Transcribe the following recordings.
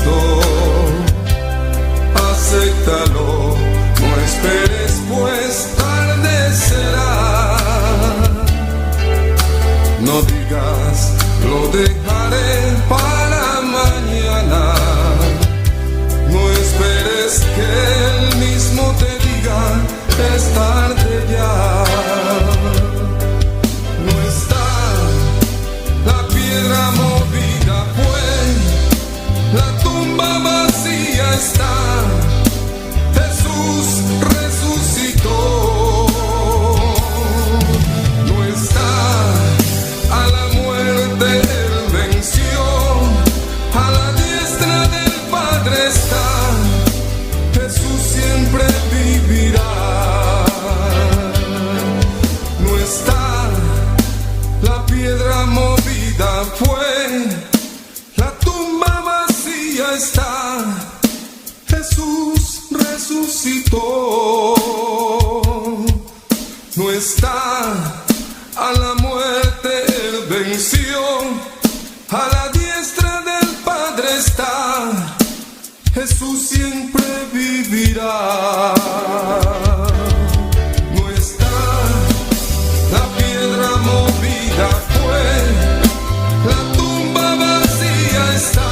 Cristo, acéptalo, no esperes, pues tarde será. No digas, lo dejaré para mañana. No esperes que él mismo te diga, es tarde ya. No está, la piedra movida fue, la tumba vacía está. Jesús resucitó. No está, a la muerte él venció, a la diestra del Padre está. Jesús siempre vivirá. No está, la piedra movida fue, la tumba vacía está. Jesús resucitó. No está, a la muerte él venció, a la diestra del Padre está. Jesús siempre vivirá. No está, la piedra movida fue, la tumba vacía está.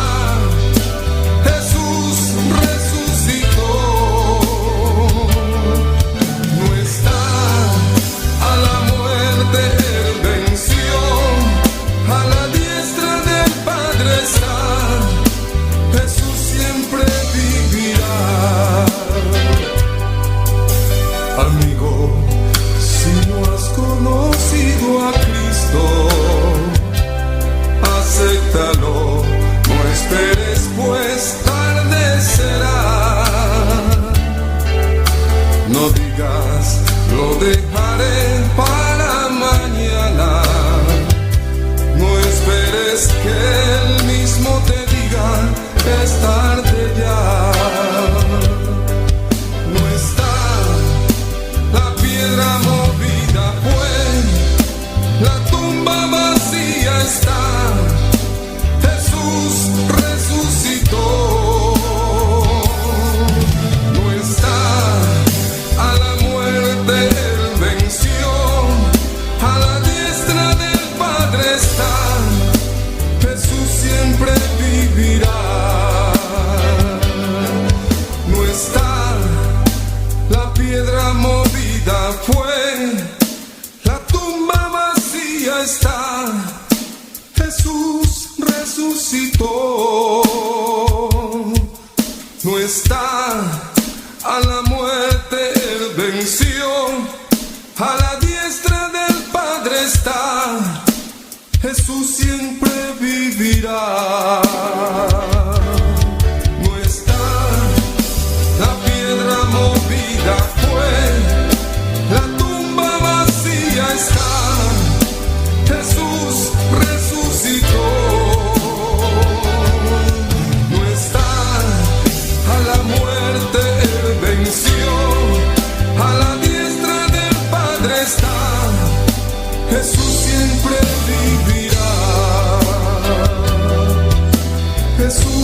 Jesús resucitó. No está, a la muerte él venció, a la diestra del Padre está. Jesús siempre vivirá. Amigo, si no has conocido a Cristo, acéptalo, no esperes, pues tarde será. No digas, lo dejaré para mañana. No esperes que él mismo te diga, es tarde ya. No está, la piedra movida fue, la tumba vacía está. Jesús resucitó. No está, a la muerte él venció, a la diestra del Padre está. Jesús siempre vivirá. No está, la piedra movida fue, la tumba vacía está. Jesús resucitó. No está, a la muerte él venció, a la diestra del Padre está. Jesús siempre vivirá. No está, la piedra movida fue, la tumba vacía está. Jesús resucitó. No está, a la muerte él venció, a la diestra del Padre está. Jesús siempre vivirá. Jesús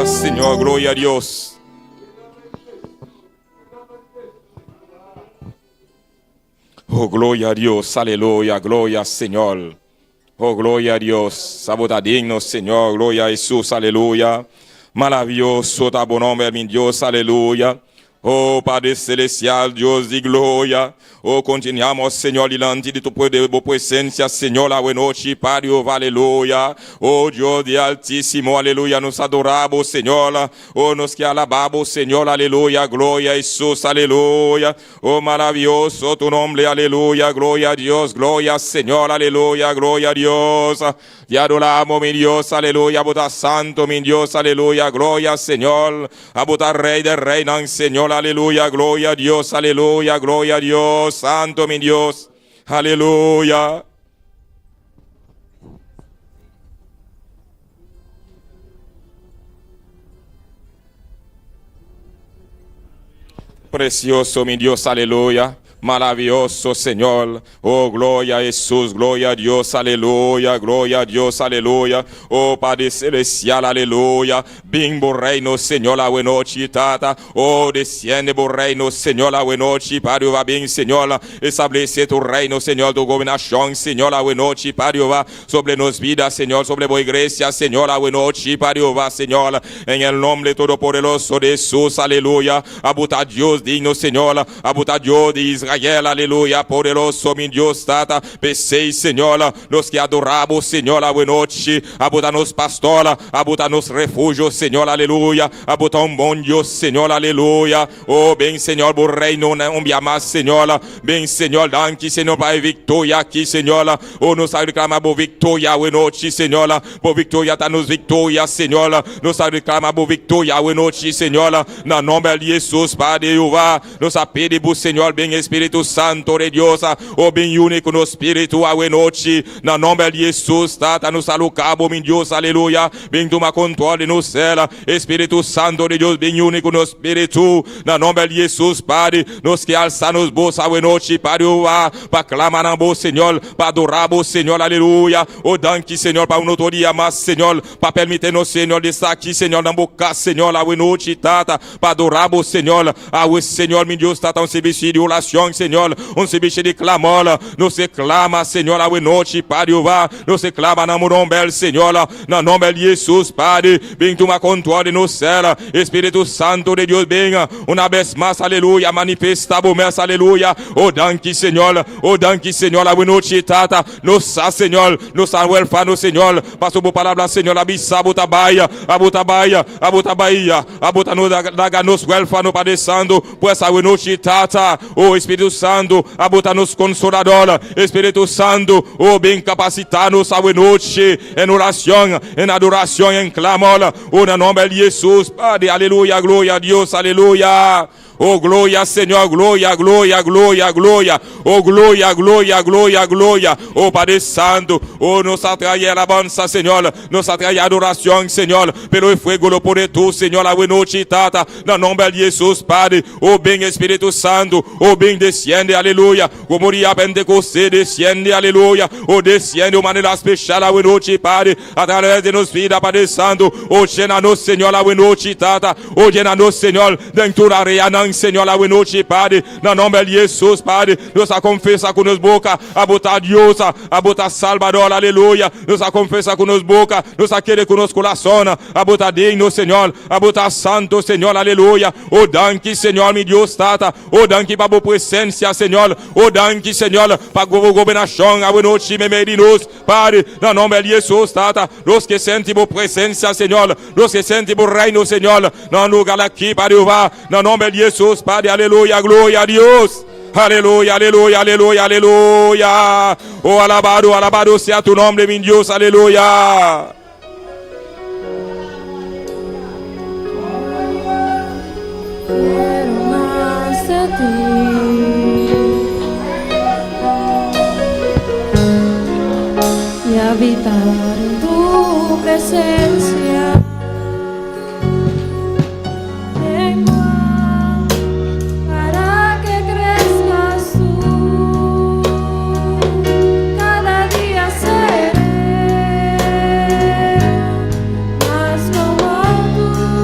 Gloria Señor, gloria a Dios. Oh, gloria a Dios, aleluya, gloria Señor. Oh, gloria a Dios, sabota digno, Señor, gloria a Jesús, aleluya. Maravilloso ta bo nomber, mi Dios, aleluya. Oh, Padre Celestial, Dios de gloria. Oh, continuamos, Señor, delante de tu de presencia, Señor, la buena noche, Padre, oh, aleluya. Oh, Dios de Altísimo, aleluya, nos adoramos, Señor. Oh, nos que alabamos, Señor, aleluya, gloria a Jesús, aleluya. Oh, maravilloso tu nombre, aleluya, gloria a Dios, gloria Señor, aleluya, gloria a Dios. Te adoramos, mi Dios, aleluya, bo ta santo, mi Dios, aleluya, gloria Señor. Abo ta Rey de reynan, Señor, aleluya, gloria a Dios, aleluya, gloria a Dios, santo, mi Dios, aleluya. Precioso, mi Dios, aleluya. Maravilloso, Señor. Oh, gloria a Jesús, gloria a Dios, aleluya, gloria a Dios, aleluya. Oh, Padre Celestial, aleluya. Bin bo reino, Señor, awe nochi, Tata. Oh, desciende bo reino, Señor, awe nochi, Padre, va bin, Señor. Establece tu reino, Señor, tu gobernación, Señor, awe nochi, Padre, va sobre nos vida, Señor, sobre bo iglesia, Señor, awe nochi, Padre, va, Señor. En el nombre todopoderoso de Jesús, aleluya. Abo ta Dios digno, Señor. Abo ta Dios de Israel, aleluya. Poderoso, mi Dios, Tata. P'esey, Señor, nos ke adora Bo, Señor, awe nochi. Abo ta nos pastor, Abo ta nos refugio, Señor, aleluya. Abo ta un bon Dios, Señor, aleluya. Oh, bin, Señor, bo reino un bia mas, Señor. Bin, Señor, danki, Señor, pa e victoria aki, Señor. Oh, nos a reclama bo victoria awe nochi, Señor. Bo victoria ta nos victoria, Señor. Nos a reclama bo victoria awe nochi, Señor. Na nomber di Jesus, Padre Jehová, nos a pidi bo, Señor, bin Espíritu Santo de Dios. Oh, bin uni cu nos spiritu awe nochi. Na nomber di Jesus, Tata, nos a loca bo, mi Dios, aleluya. Bin tuma control di nos ser. Espíritu Santo de Dios, bin uni cu nos spiritu. Na nomber di Jesus, Padre, nos ke alsa nos bos awe nochi, Padre Jehová, pa clama na bo, Señor, pa adora bo, Señor, aleluya. Oh, danki, Señor, pa un otro dia mas, Señor, pa permiti nos, Señor, di ta aki, Señor, na bo cas, Señor, awe nochi, Tata, pa adora bo, Señor. Awe, Señor, mi Dios, Tata, un servicio di oracion, Señor, un servicio di clamor. Nos clama, Señor, awe nochi, Padre Jehová, nos clama na nomber, Señor, na nomber di Jesus, Padre, bin tuma control di nos ser. Espíritu Santo de Dios, bin un bes mas, aleluya, manifesta bo mes, aleluya. Oh, danki, Señor, oh, danki, Señor, awe nochi, Tata, nos sa, Señor, nos ta huerfano, Señor, paso bo palabra, Señor, a bisa abo ta bay, abo ta bay, abo ta bay, abo ta no laga nos huerfano, Padre Santo, pues awe nochi, Tata, oh, Espíritu Santo, abo ta nos consolador, Espíritu Santo, oh, bin capacita nos awe nochi, en oracion, en adoracion, en clamor, oh, na nomber di Jesus, Padre, aleluya, gloria a Dios, aleluya. Oh, gloria, Señor, gloria, gloria, gloria, gloria. Oh, gloria, gloria, gloria, gloria. Oh, Padre Santo, oh, nos a trae alabanza, Señor. Nos a trae adoración, Señor. Pero el fuego lo pone tú, Señor, awe nochi, Tata. Na nomber di Jesus, Padre. Oh, bin Espíritu Santo. Oh, bin desciende, aleluya. Como día Pentecostés, desciende, aleluya. Oh, desciende de manera especial, awe nochi, Padre. A través de nos vida, Padre Santo. Oh, llena-nos, Señor, awe nochi, Tata. Oh, llena-nos, Señor, den tur area, Señor, awe nochi, Padre. Na nomber di Jesus, Padre. Nos a confesa cu nos boca, abo ta Dios, abo ta Salvador, aleluya. Nos a confesa cu nos boca, nos a kere cu nos curason, abo ta digno, Señor, abo ta santo, Señor, aleluya. Oh, danki, Señor, mi Dios, Tata. Oh, danki pa bo presencia, Señor. Oh, danki, Señor, pa bo gobernacion, awe nochi, meimei di nos, Padre, na nomber di Jesus, Tata. Nos ke sinti bo presencia, Señor. Nos ke sinti bo reino, Señor. Na lugar aki, Padre, na nomber di Jesus, Padre, aleluya, gloria a Dios. Aleluya, aleluya, aleluya, aleluya. Oh, alabado, alabado sea tu nombre, mi Dios, aleluya. Quiero más de ti. Y habitar en tu presencia. Tengo para que crezcas tú. Cada día seré más como tú.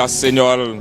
Gloria Señor.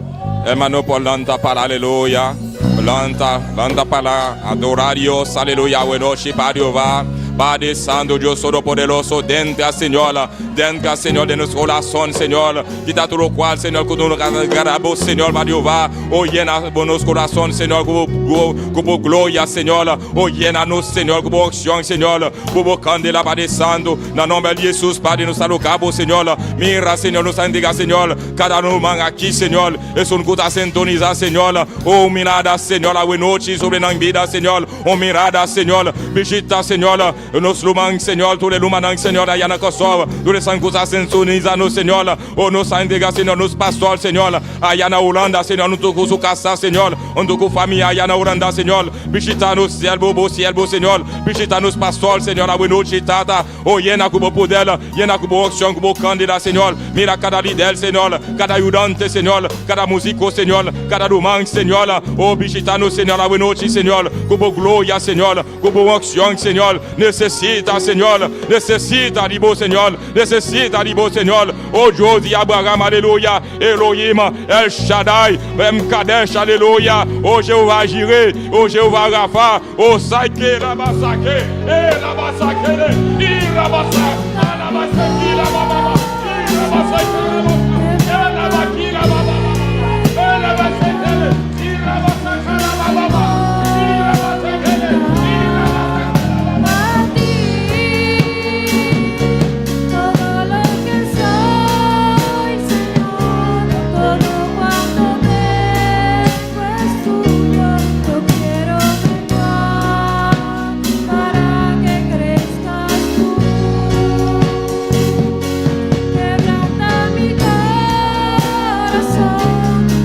Hermano por lanta para aleluya. Lanta, lanta para adorar a Dios. Aleluya. Buenochi para Jehová. Padre Santo, Dios Todopoderoso, dentra, Señor, dentra, Señor, de nuestro corazón, Señor. Quita todo lo cual, Señor, que no nos Señor, para Jehová. Oh, llena nuestro corazón, Señor, con gloria, Señor. Oh, llénanos, Señor, con unción, Señor. Con candela, Padre Santo. En nombre de Jesús, Padre, nos alocamos, Señor. Mira, Señor, nos indica, Señor. Cada uno aquí, Señor. Es un gusto sintonizar, Señor. Oh, mirada, Señor, la noche sobre la vida, Señor. Oh, mirada, Señor. Visita, Señor. Nos ruman, Señor. Tur rumannan, Señor, aya na Kòrsou. Tur esnan ku ta sintonisá, Señor. Oh, nos entrega, Señor, nos pastor, Señor. Aya na Hulanda, Señor. Huntu ku su kas, Señor. Huntu ku famia, aya na Hulanda, Señor. Bishitá nos siervo, bo siervo, Señor. Bishitá nos pastor, Señor. Anochi, Tata. Oh, yena ku poder, yena ku unshon, ku kandela, Señor. Mira kada lider, Señor. Kada ayudante, Señor. Kada músiko, Señor. Kada ruman, Señor. Oh, bishitá nos, Señor. Anochi, Señor. Ku gloria, Señor. Ku unshon, Señor. Nesesitá, Señor. Nesesitá di bo, Señor. Nesesitá di bo, Señor. Oh, Dios de Abraham, aleluya. Elohim, El Shaddai, M'Kadesh, aleluya. Oh, Jehová Jireh, oh, Jehová Rafa, oh, Saike, Rabasake, Eh, Rabasake, I, Rabasa, Rabasake, Rababa, I, Rabasake, Rabaki, Rababa, Eh, Rabasake, I, Rabasake, Rababa, I, Rabasake, I, A ti, todo lo que soy, Señor, todo cuanto tengo es tuyo. Yo quiero menguar para que crezcas tú. Quebranta mi corazón,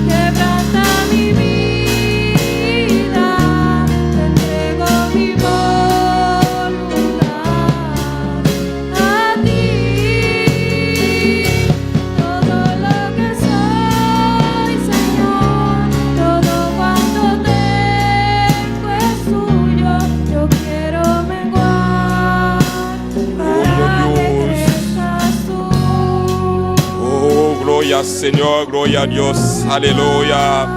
quebranta mi vida, te entrego mi voluntad a ti. Todo lo que soy, Señor, todo cuanto tengo es tuyo. Yo quiero menguar para que Dios. Crezcas tú. Oh, gloria Señor, gloria a Dios, aleluya.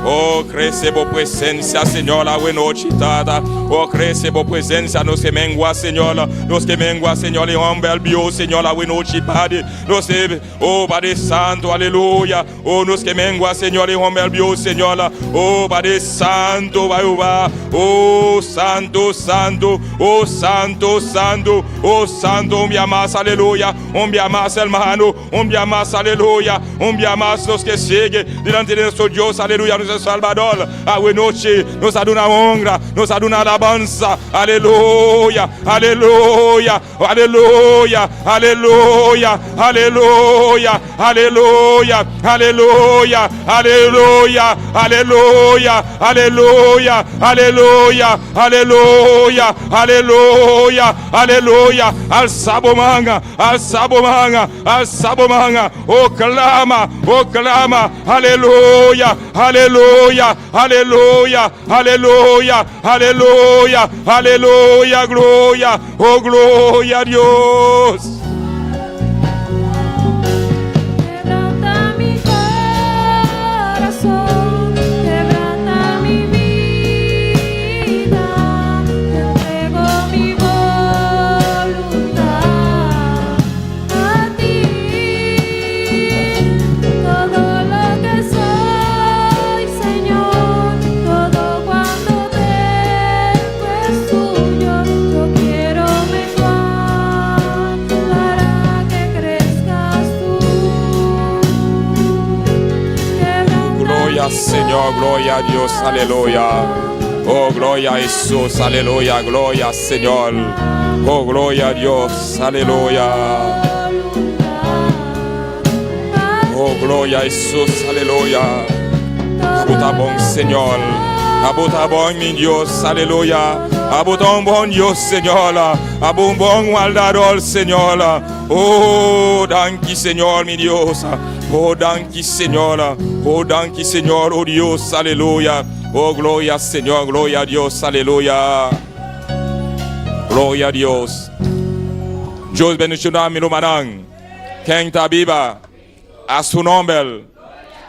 Oh, krese bo presensia, Señor, anochi, Tata. Oh, krese bo presensia, nos ke mengua, Señor. Nos ke mengua, Señor, i humble bo, Señor, anochi, Padre. Nos, oh, Padre Santo, aleluya. Oh, nos ke mengua, Señor, i humble bo, Señor. Oh, Padre Santo, vai, Oh, Santo, Santo, oh, Santo, Santo, oh, Santo, un bia mas, aleluya. Un bia mas, hermano, un bia mas, aleluya. Un bia mas, nos ke sigui dilanti di nuestro Dios, aleluya, nuestro Salvador. Anochi, nos ta duna honra, nos ta duna alabansa, aleluya, aleluya, aleluya, aleluya, aleluya, aleluya, aleluya, aleluya, aleluya, aleluya, aleluya, aleluya, aleluya, aleluya. Alsa bo man, alsa bo man, alsa bo man, oh sklama, oh sklama, aleluya, aleluya, aleluya, aleluya, aleluya, aleluya, gloria, oh gloria a Dios. Quebranta mi corazón, quebranta mi vida, te entrego mi voluntad a ti. Todo lo que soy, Señor, todo cuanto tengo es tuyo. Yo quiero menguar para que crezcas tú. Quebranta Gloria mi Señor, gloria a Dios, aleluya. Oh, gloria a Jesús, aleluya, gloria Señor. Oh, gloria a Dios, aleluya. Oh, gloria a Jesús, aleluya. Abo ta bon, Señor. Abo ta bon, mi Dios, aleluya. Abo ta un bon Dios, Señor. Abo un bon wardador, Señor. Oh, danki, Señor, mi Dios. Oh, danki, Señor. Oh, danki, Señor, oh Dios, aleluya. Oh, gloria, Señor, gloria a Dios, aleluya. Gloria a Dios. Dios bendishoná mi rumannan. Ken ta biba? A su nòmber.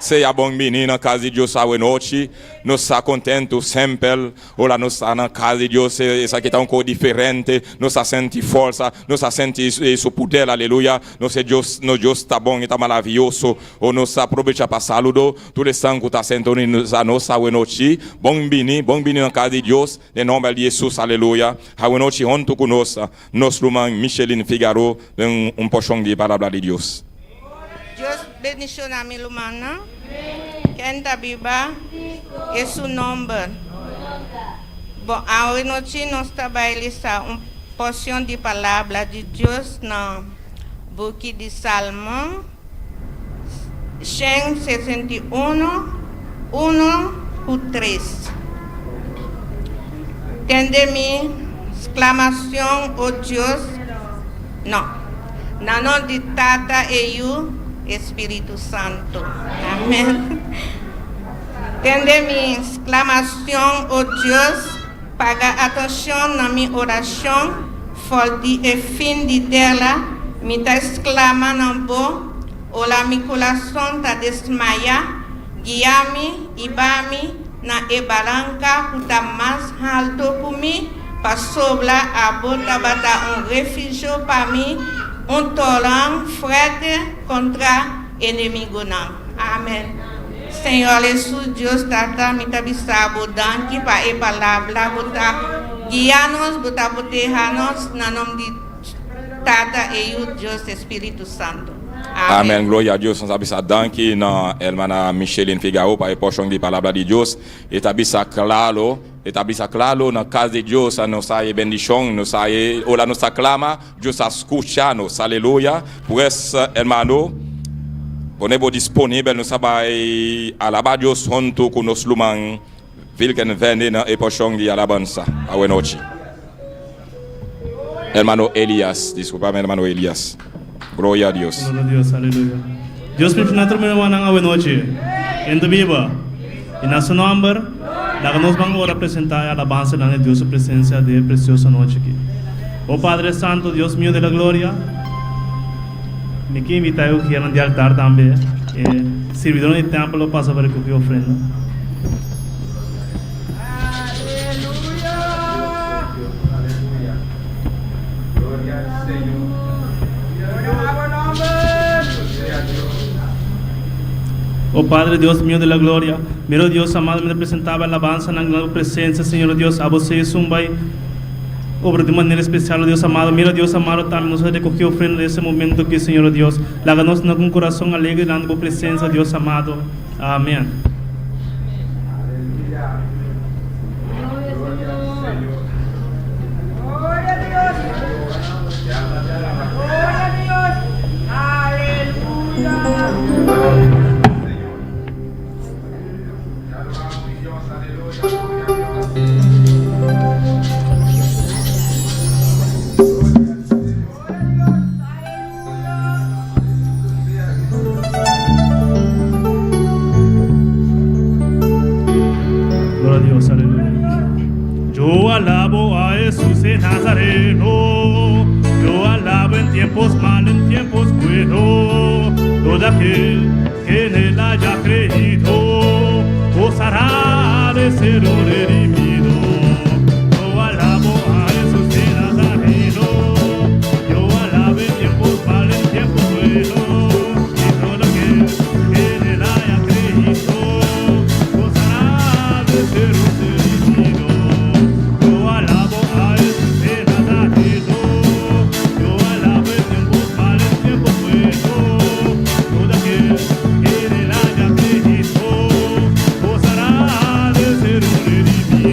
Sea bon bini na kas di Dios awe nochi. Nos ta kontentu semper ora nos ta na kas di Dios. Esaki ta un kos diferente. Nos ta sinti forsa, nos ta sinti su poder. Aleluya. Nos e Dios, nos Dios ta bon, e ta maravioso. O nos ta aprobecha pa saludo tur esnan ku ta sintonisa nos awe nochi. Bon bini, bon bini na kas di Dios. Den nòmber di Hesus. Aleluya. Awe nochi huntu ku nos, nos ruman Micheline Figaro den un porshon di e Palabra di Dios. Dios bendiciona mi rumannan. Ken ta biba e su nomber. Bon, awe nochi nos ta bai lesa un porcion di Palabra di Dios na buki di Salmo 161, uno ku tres. Tende mi sclamacion, o Dios. No. Na nom di Tata e Yu e Spiritu Santo. Amen. Tende mi sclamacion, o Dios, paga atencion na mi oracion, for di e fin di tera mi ta sclama na Bo, ora mi curason ta desmaya, guia mi i ba mi na e baranca cu ta mas halto cu mi, Pasobra abo tabata un refugio pa mi, un toren fuerte kontra enemigunan. Amen. Señor Hesus Dios Tata, mi ta bisa bo danki pa e palabra. Bo ta guia nos, bo ta proteha nos, na nom di Tata e Yu Dios e Spiritu Santo. Amen. Amen gloria a Dios nos a bisa danki na hermana Micheline Figaro pa e porshon di palabra di Dios e ta bisa klaro. E ta bisa klaro, na kas di Dios nos ta haña bendishon, nos ta haña, ora nos ta klama, Dios ta skucha nos. Aleluya! Pues, hermano, pone bo disponibel, nos ta bai alabá Dios huntu ku nos ruman Vilken Verne na e porshon di alabansa awenochi. Hermano Elias, diskulpame, hermano Elias. Gloria a Dios. Gloria a Dios, aleluya. Dios bendiciona tur mi rumannan awe nochi. Ken ta biba? I na su nomber, laga nos ban ora presenta e alabansanan den Dios su presencia den e precioso nochi aki. O Padre Santo, Dios mio de la gloria, mi ke invita e ujiernan di altar tambe, e sirbidornan di tempel lo pasa pa recoge ofrenda. O Padre Dios mio de la gloria, mira o Dios amado mi ta presenta bo alabansanan den bo presencia, Señor o Dios, abo sea esun bai obra di un manera especial, o Dios amado, mira Dios amado tambe nos a recoge ofrenda den ese momento aki, Señor o Dios, laga nos na cu un corazon alegre delante bo presencia, Dios amado. Amen. Gloria a Dios, aleluya. Yo alabo a Jesús el Nazareno. Yo alabo en tiempos malos, en tiempos buenos. Todo aquel que en él haya creído gozará de ser un redimido. Yo alabo a Jesús el Nazareno. Yo alabo en tiempos malos, en tiempos buenos. Y todo aquel que en él haya creído gozará de ser un redimido. Yo alabo a Jesús el Nazareno. Yo alabo en tiempos malos, en tiempos buenos. Todo aquel que en él haya creído gozará de ser un redimido.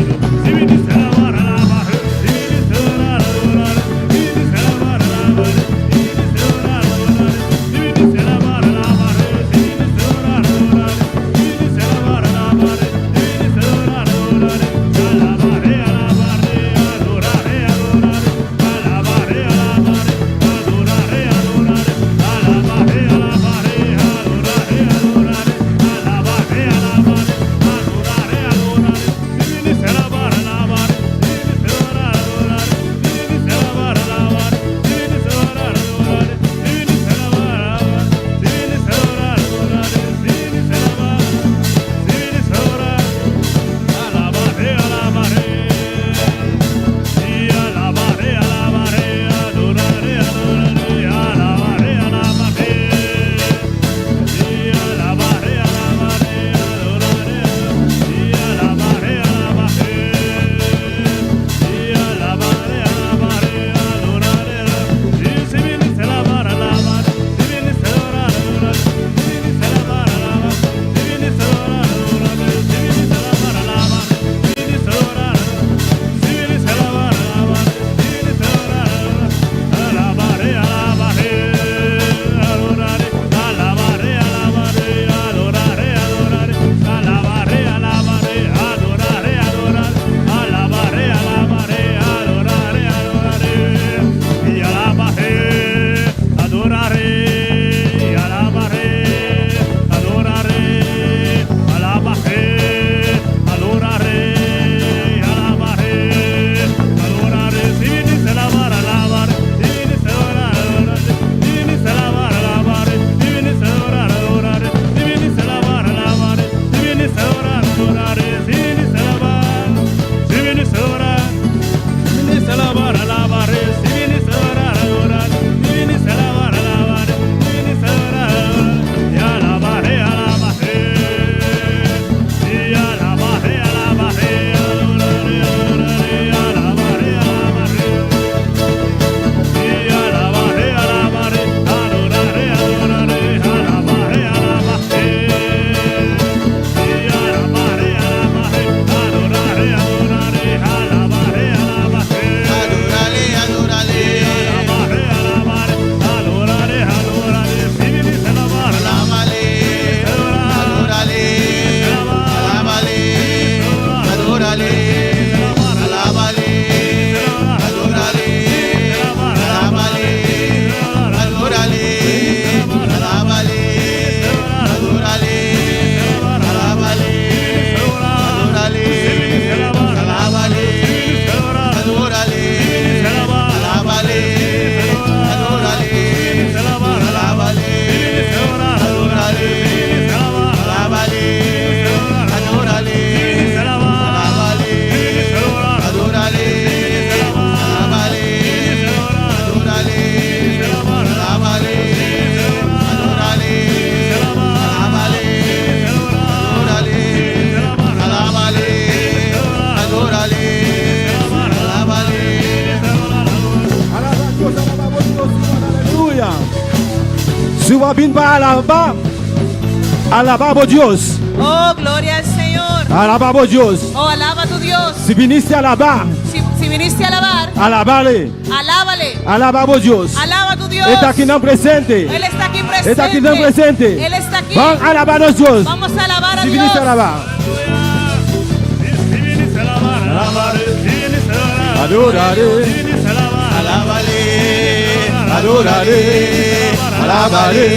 Adórale, alábale, adórale, alábale, adórale, alábale, adórale, alábale, adórale, alábale, adórale, alábale, adórale, alábale, adórale, alábale, adórale, alábale, adórale, alábale, adórale, alábale, adórale, alábale, adórale, alábale, adórale, alábale. Alaba a Dios, alaba a Dios, aleluya. Si bo a bin pa alabá, alabá bo Dios. Oh, gloria al Señor. Alabá bo Dios. Oh, alaba a tu Dios. Si viniste a alabá, Si, si viniste a alabar, alab'é. alábale. Alabá bo Dios. Alaba a tu Dios. E ta akinan presente. Él está aquí presente. E ta akinan presente. Él está aquí. Ban alabá nos Dios. Vamos a alabar a Si Dios. viniste a alabá. Adoraré. Alábale, adórale, alábale,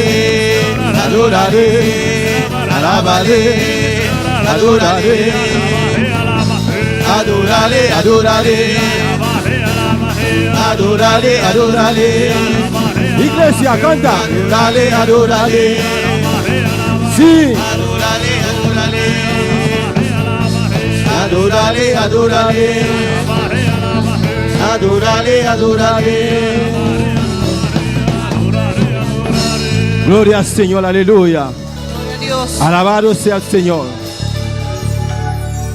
adórale, alábale, adórale, adórale, adórale, adórale, adórale, Iglesia, kanta. adórale, adórale, Sí. adórale, adórale, adórale, adórale, adórale, adórale. Gloria al Señor, aleluya. Gloria a Dios. Alabado sea el Señor.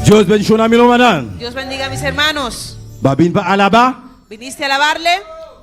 Dios bendiciona a mi hermano. Dios bendiga a mis hermanos. Bo a bin pa alabá. ¿Viniste a alabarle?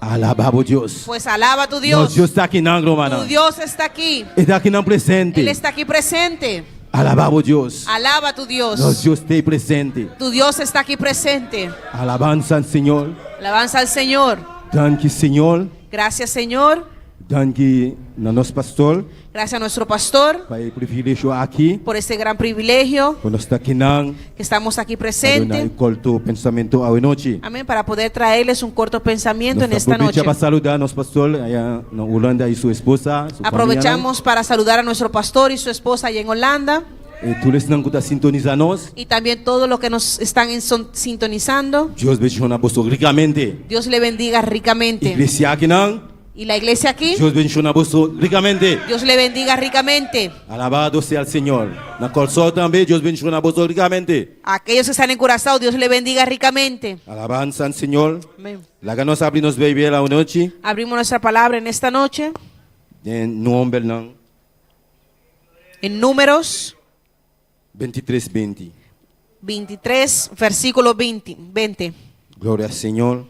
Alabá bo Dios. Pues alaba a tu Nos Dios. Dios ta akinan, ruman. Tu Dios está aquí. E ta akinan presente. Él está aquí presente. Alabá bo Dios. Alaba a tu Dios. Nos Dios ta presente. Tu Dios está aquí presente. Alabanza al Señor. Alabanza al Señor. Danki, Señor. Gracias, Señor. Danki na nos pastor Gracias a nuestro pastor pa e privilegio aki. por este gran privilegio Ku nos ta akinan. que estamos aquí Pa presente. korto pensamentu awe nochi. Amén. Para poder traerles un corto pensamiento en Nos esta noche. pa saludá nos pastor aya na Hulanda i su esposa, su Aprovechamos para saludar a nuestro pastor y su esposa allá en Holanda famia. I tur esnan ku ta sintonisá nos. y también todos los que nos están en son- sintonizando. Dios bendishoná boso rikamente. Dios le bendiga ricamente. Iglesia akinan. Y la iglesia aquí, Dios bendishoná boso rikamente. Dios le bendiga ricamente. Alabado sea el Señor. Na Kòrsou tambe, Dios bendishoná boso rikamente. A aquellos que están en Curazao, Dios le bendiga ricamente. Alabanza al Señor. Amén. Laga nos habri nos Beibel awe nochi. Abrimos nuestra palabra en esta noche Den Numbernan en Números 23, 20. 23, versículo 20. 20. Gloria al Señor.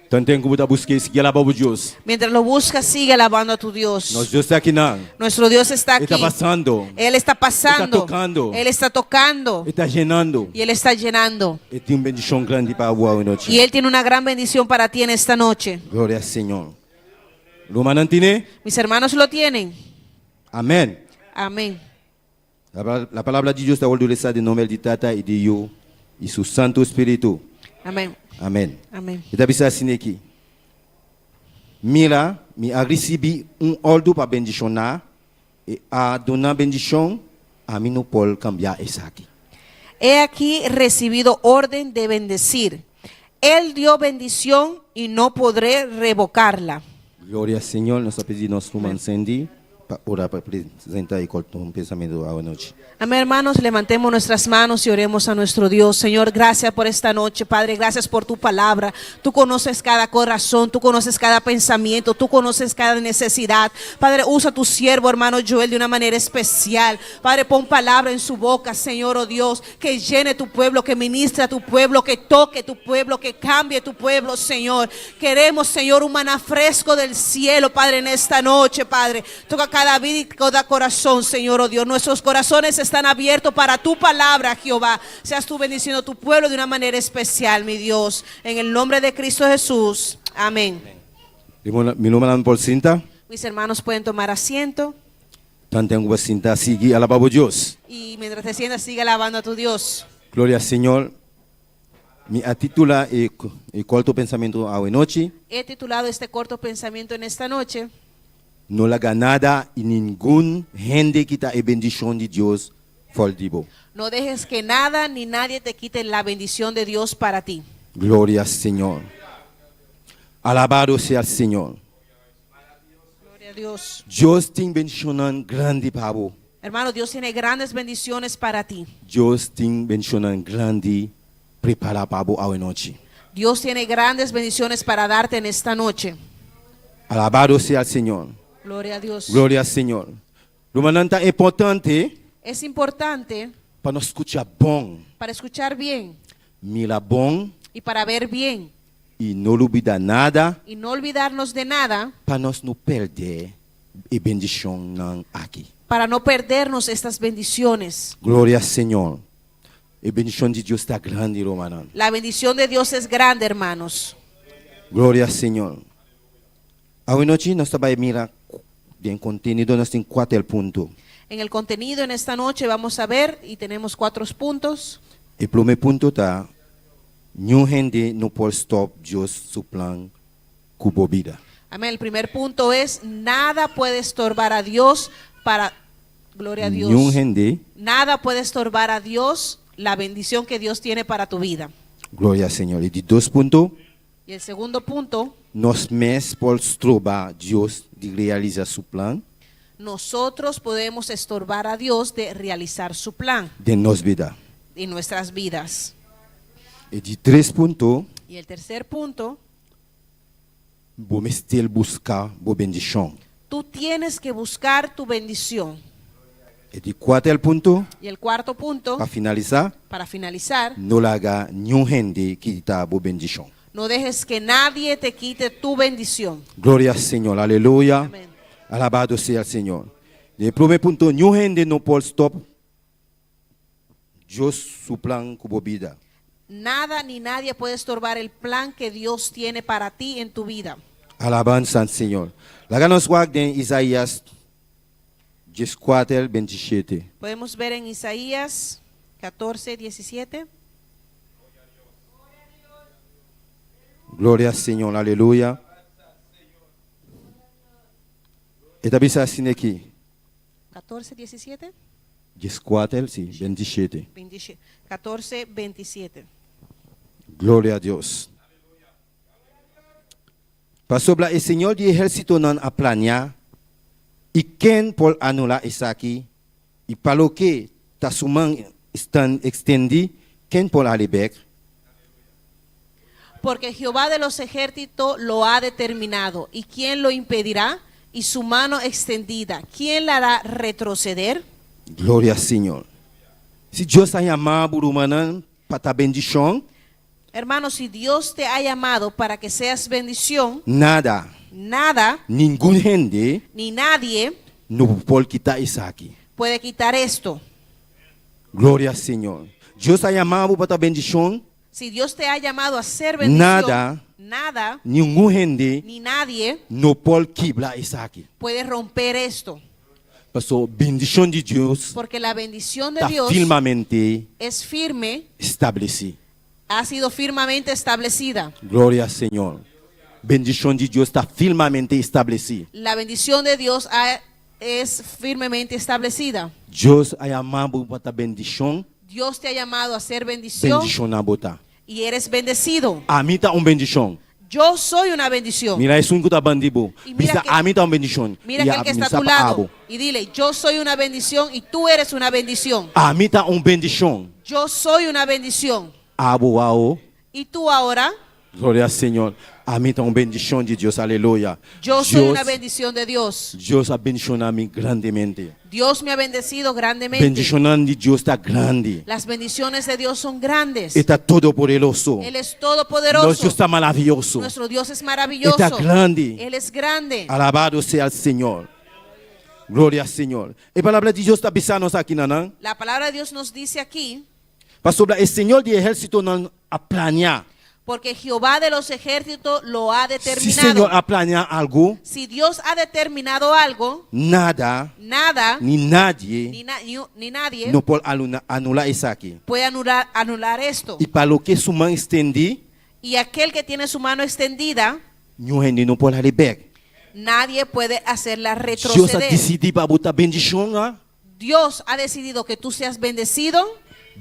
Tanten ku bo ta busk'é, sigui alabá Dios. Mientras lo buscas, sigue alabando a tu Dios. Nos Dios ta akinan. Nuestro Dios está aquí. E ta pasando. Él está pasando. Está tocando. Él está tocando. E ta yenando. Y Él está llenando. E tin un bendishon grandi pa bo awe nochi. Y Él tiene una gran bendición para ti en esta noche. Gloria al Señor. Rumannan tin'é? Mis hermanos lo tienen. Amèn. Amén. La, la palabra di Dios ta wòrdu lesá den nòmber di Tata i di Yu i su Santu Spiritu. Amén. Amèn. Amén. E ta bisa asina aki. Mira, mi a risibí un òrdu pa bendishoná, el a duna bendishon, ami no por kambia esaki. He aquí recibido orden de bendecir. Él dio bendición y no podré revocarla. Gloria al Señor, nos ta pidi nos ruman Sandy pa ora pa presentá e korto un pensamentu awe nochi. Amén, hermanos, levantemos nuestras manos y oremos a nuestro Dios. Señor, gracias por esta noche, Padre, gracias por tu palabra. Tú conoces cada corazón, tú conoces cada pensamiento, tú conoces cada necesidad. Padre, usa a tu siervo, hermano Joel, de una manera especial. Padre, pon palabra en su boca, Señor, oh Dios, que llene tu pueblo, que ministre a tu pueblo, que toque tu pueblo, que cambie tu pueblo, Señor. Queremos, Señor, un maná fresco del cielo, Padre, en esta noche, Padre. Toca cada vida y cada corazón, Señor, oh Dios. Nuestros corazones están abiertos para tu palabra, Jehová. Seas tú bendiciendo a tu pueblo de una manera especial, mi Dios. En el nombre de Cristo Jesús. Amén. Mi rumannan por sinta. Mis hermanos pueden tomar asiento. Tanten ku bo sinta, sigui alabá bo Dios. Y mientras te sientas, sigue alabando a tu Dios. Gloria Señor. Mi a titulá e e korto pensamentu awe nochi. He titulado este corto pensamiento en esta noche. No laga nada i ningun hende kita e bendishon di Dios for di bo. No dejes que nada ni nadie te quite la bendición de Dios para ti. Gloria Señor. Alabado sea Señor. Gloria a Dios. Dios tin bendishonnan grandi pa bo. Hermano, Dios tiene grandes bendiciones para ti. Dios tin bendishonnan grandi prepará pa bo awe nochi. Dios tiene grandes bendiciones para darte en esta noche. Alabado sea Señor. Gloria a Dios. Gloria Señor. Rumannan ta importante. Es importante. Pa nos skucha bon. Para escuchar bien. Mira bon. Y para ver bien. I no lubidá nada. Y no olvidarnos de nada. Pa nos no pèrdè e bendishonnan aki. Para no perdernos estas bendiciones. Gloria Señor. E bendishon di Dios ta grandi, rumannan. La bendición de Dios es grande, hermanos. Gloria Señor. Awe nochi nos ta bai mira den kontenido nos tin kuater punto. En el contenido en esta noche vamos a ver y tenemos cuatro puntos. E promé punto ta, Niun hende no por stòp Dios su plan ku bo bida. Amén. El primer punto es, nada puede estorbar a Dios para, gloria a Dios. Niun hende. Nada puede estorbar a Dios la bendición que Dios tiene para tu vida. Gloria Señor. E di dos punto. Y el segundo punto. Nos mes por stroba Dios di realisa su plan. Nosotros podemos estorbar a Dios de realizar su plan. Den nos bida. En nuestras vidas. E di tres punto. Y el tercer punto. Bo mester buska bo bendishon. Tú tienes que buscar tu bendición. E di kuater punto. Y el cuarto punto. Pa finalisá. Para finalizar. No laga niun hende kita bo bendishon. No dejes que nadie te quite tu bendición. Gloria Señor, aleluya. Amén. Alabado sea el Señor. Den e promé punto, niun hende no por stòp Dios su plan ku bo bida. Nada ni nadie puede estorbar el plan que Dios tiene para ti en tu vida. Alabansa al Señor. Laga nos wak den Isaías dieskuater, bintishete. Podemos ver en Isaías 14, 17. Gloria al Señor, aleluya. E ta bisa asina aki. 14, 17? Dieskuater, si, bintishete. 14, 27. Gloria a Dios. Pasobra e Señor di ehérsitonan a plania, i ken por anulá esaki? I pa loke ta su man extendí, ken por hal'é bèk? Porque Jehová de los ejércitos lo ha determinado, y quién lo impedirá? Y su mano extendida, quién la hará retroceder? Gloria Señor. Si Dios a yama bo rumannan pa ta bendishon. Hermano, si Dios te ha llamado para que seas bendición. Nada. Nada. Ningun hende. Ni nadie. No por kita esaki. Puede quitar esto. Gloria Señor. Dios a yama bo pa ta bendishon. Si Dios te ha llamado a ser bendición. Nada. Nada. Ningun hende. Ni nadie. No por kibra esaki. Puede romper esto. Paso bendishon di Dios. Porque la bendición de Ta Dios. firmemente. Es firme. Establesí. Ha sido firmemente establecida. Gloria Señor. Bendishon di Dios ta firmemente establesí. La bendición de Dios ha, es firmemente establecida. Dios a yama bo pa ta bendishon. Dios te ha llamado a ser bendición. Bendishoná bo ta. Y eres bendecido. Ami ta un bendishon. Yo soy una bendición. Mira esun ku ta bandi bo. Y mira Bisa que- ami ta un bendishon. Mira I aquel que está a bisa tu pa lado abo. y dile, yo soy una bendición y tú eres una bendición. Ami ta un bendishon. Yo soy una bendición. Abo awó. Y tú ahora, Gloria Señor. Ami ta un bendishon di Dios. Aleluya. yo soy Dios, una bendición de Dios. Dios a bendishoná mi grandemente. Dios me ha bendecido grandemente. Bendishonnan di Dios ta grandi. Las bendiciones de Dios son grandes. E ta todopoderoso. Él es todopoderoso. Nos Dios ta maravioso. Nuestro Dios es maravilloso. E ta grandi. Él es grande. Alabado sea el Señor. Gloria Señor. E palabra di Dios ta bisa nos aki nan. La palabra de Dios nos dice aquí, Pasobra e Señor di ehérsitonan a plania. Porque Jehová de los ejércitos lo ha Si determinado. Señor a plania algu, Si Dios ha determinado algo, nada nada ni nadie ni, na- ni- ni nadie no por anulá esaki. puede anular esto. I pa loke su man ekstendé, Y aquel que tiene su mano extendida, niun hende no por hal'é bèk. nadie puede hacerla Dios a retroceder. disidí pa bo ta bendishoná, Dios ha decidido que tú seas bendecido,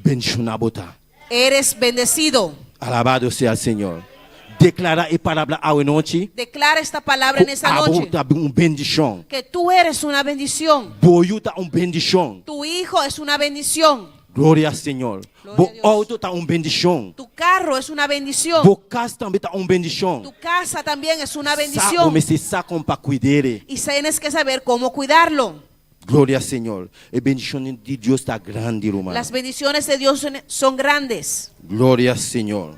bendishoná bo ta. eres bendecido. Alabado sea Señor. Deklará e palabra awe nochi. Declara esta palabra en esta Abo noche. ta un bendishon. Que tú eres una bendición. Bo yu ta un bendishon. Tu hijo es una bendición. Gloria Señor. Gloria Bo a Dios. outo ta un bendishon. Tu carro es una bendición. Bo kas tambe ta un bendishon. Tu casa también es una Sa bendición. bo mester sa kon pa kuid'é. Y tienes que saber cómo cuidarlo. Gloria Señor. E bendishon di Dios ta grandi, ruman. Las bendiciones de Dios son grandes. Gloria Señor.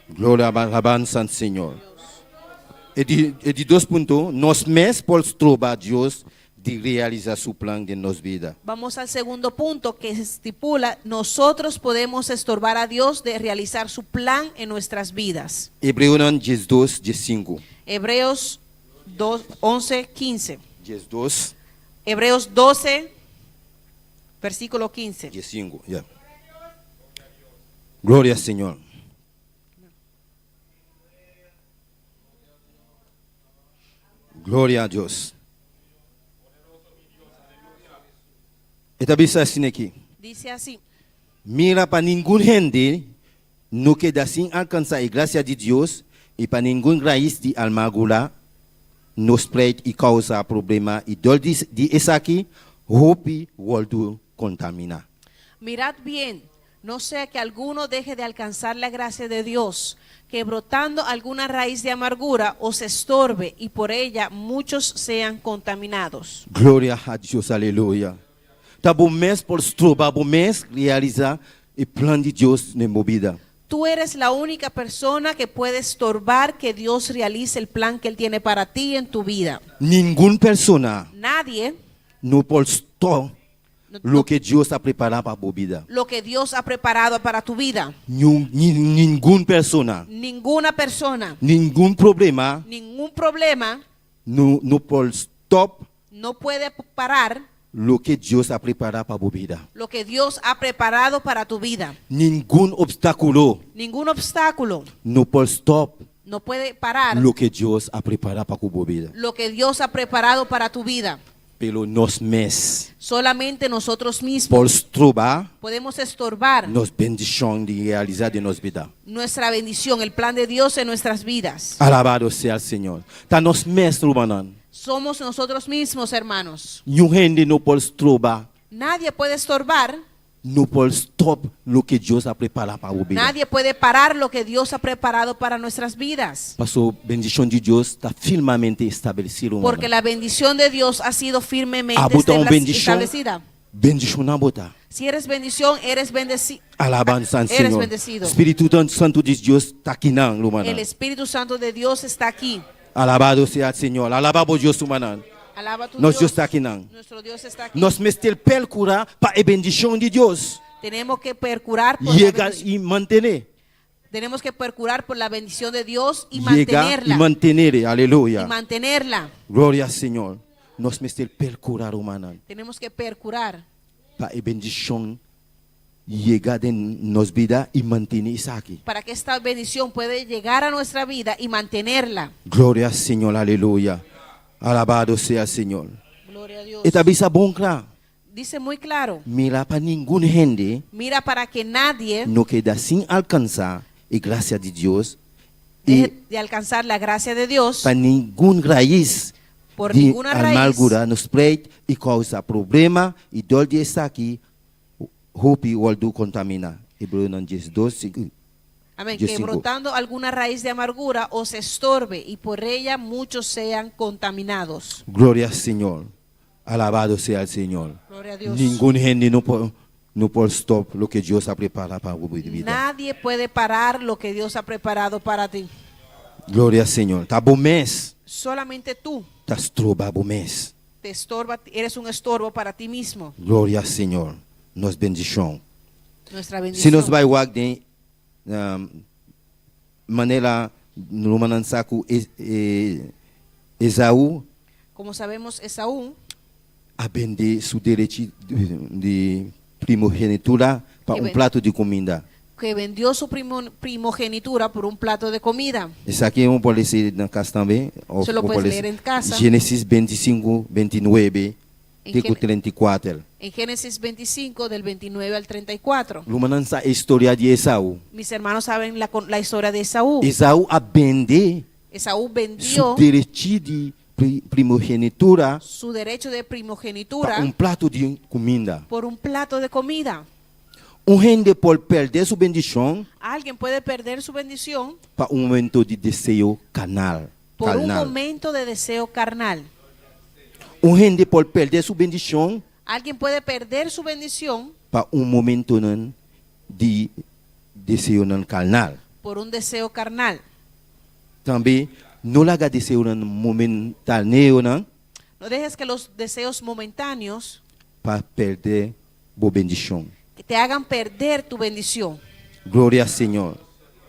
Gloria alabanza al Señor. E di dos punto, nos mes por stroba Dios di realisá su plan den nos bida. Vamos al segundo punto que estipula, nosotros podemos estorbar a Dios de realizar su plan en nuestras vidas. Hebreonan 12, 15. Hebreos 2, 11, 15. 12, Hebreos 12, versículo 15. 15, ya. Gloria al Señor. Gloria a Dios. E ta bisa asina aki. Dice así. Mira pa ningun hende no keda sin alkansá e grasia di Dios i pa ningun rais di amargura no spreit i kousa problema i dor di esaki hopi wòrdu kontaminá. Mirad bien, no sea que alguno deje de alcanzar la gracia de Dios, que brotando alguna raíz de amargura os estorbe y por ella muchos sean contaminados. Gloria a Dios, aleluya. Ta bo mes por stroba bo mes realisá e plan di Dios den bo bida. Tú eres la única persona que puede estorbar que Dios realice el plan que Él tiene para ti en tu vida. Ningun persona Nadie no por stòp no- loke Dios a prepará pa bo bida. lo que Dios ha preparado para tu vida. Ningun persona, Ninguna persona, ningun problema ningún problema no no por stòp no puede parar loke Dios a prepará pa bo bida. lo que Dios ha preparado para tu vida. Ningun opstákulo Ningún obstáculo no por stòp no puede parar loke Dios a prepará pa bo bida. lo que Dios ha preparado para tu vida. Pero nos mes Solamente nosotros mismos por stroba podemos estorbar nos bendishon di realisá den nos bida. nuestra bendición, el plan de Dios en nuestras vidas. Alabado sea el Señor. Ta nos mes, rumannan. Somos nosotros mismos, hermanos. Ningun hende no por stroba, Nadie puede estorbar, no por stòp loke Dios a prepará pa bo bida. nadie puede parar lo que Dios ha preparado para nuestras vidas. Paso bendishon di Dios ta firmemente establesí, rumannan. Porque la bendición de Dios ha sido firmemente Abo ta un bendishon, establecida. bendishoná bo ta. Si eres bendición, eres bendecido. Alabanza al Eres Señor. bendecido. Spiritu Santu di Dios ta akinan, rumannan. El Espíritu Santo de Dios está aquí. Alabado sea el Señor. Alabá bo Dios, rumannan. Alaba tu Nos Dios. Dios ta akinan. Nuestro Dios está aquí. Nos mester perkurá pa e bendishon di Dios. Tenemos que percurar por la Yega bendición. i mantené. Tenemos que percurar por la bendición de Dios y Yega mantenerla. i mantené. Aleluya. Y mantenerla. Gloria al Señor. Nos mester perkurá, rumannan. Tenemos que percurar Pa e bendishon yega den nos bida i mantené esaki. para que esta bendición pueda llegar a nuestra vida y mantenerla. Gloria al Señor, aleluya. Alabado sea el Señor. Gloria a Dios. E ta bisa bon kla. Dice muy claro, Mira pa ningun hende mira para que nadie no keda sin alkansá e grasia di Dios i deje de alcanzar la gracia de Dios pa ningun rais por di ninguna raíz amargura no spreit i kousa problema i dor di esaki hopi wòrdu kontaminá. Hebreonan 12, 5. Amén. Que 15. brotando alguna raíz de amargura os estorbe y por ella muchos sean contaminados. Gloria al Señor. Alabado sea el Señor. Gloria a Dios. Ningun hende no por no por stòp loke Dios a prepará pa bo bida. Nadie puede parar lo que Dios ha preparado para ti. Gloria al Señor. Ta bo mes Solamente tú ta stroba bo mes. te estorba, eres un estorbo para ti mismo. Gloria al Señor. Nos bendishon. Nuestra Si bendición. nos bai wak den um, Manera rumannan sa ku Esaú. Como sabemos Esaú. A bende su derechi di primogenitura pa un plato di kuminda. Que vendió su primogenitura por un plato de comida. Esaki bo por lesa na kas tambe. Eso lo puedes leer en casa. Génesis 25, 29 te ku 34. En Génesis 25, del 29 al 34. Rumannan sa e historia di Esaú. Mis hermanos saben la historia de Esaú. Esaú a bende Esaú vendió su derechi di primogenitura su derecho de primogenitura pa un plato di kuminda. por un plato de comida. Un hende por pèrdè su bendishon Alguien puede perder su bendición pa un momento di deseo karnal. por un Karnal. momento de deseo carnal. Un hende por pèrdè su bendishon Alguien puede perder su bendición pa un momentonan di deseonan karnal. por un deseo carnal. Tambe no laga deseonan momentaneonan No dejes que los deseos momentáneos pa pèrdè bo bendishon. que te hagan perder tu bendición. Gloria Señor.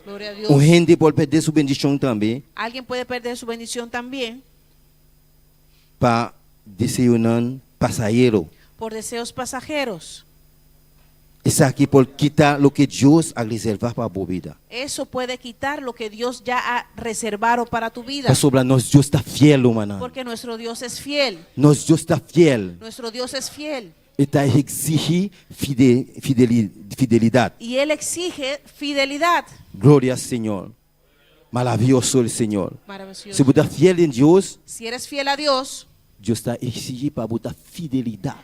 Gloria a Dios. Un hende por pèrdè su bendishon tambe Alguien puede perder su bendición también pa deseonan pasahero. por deseos pasajeros. Esaki por kita loke Dios a reservá pa bo bida. Eso puede quitar lo que Dios ya ha reservado para tu vida. Pasobra nos Dios ta fiel, rumannan. Porque nuestro Dios es fiel. Nos Dios ta fiel. Nuestro Dios es fiel. E ta eksigí fide, fidelidat. Y Él exige fidelidad. Gloria Señor. Maravioso e Señor. Maravilloso. Si bo ta fiel na Dios, Si eres fiel a Dios, Dios ta eksigí pa bo fidelidat.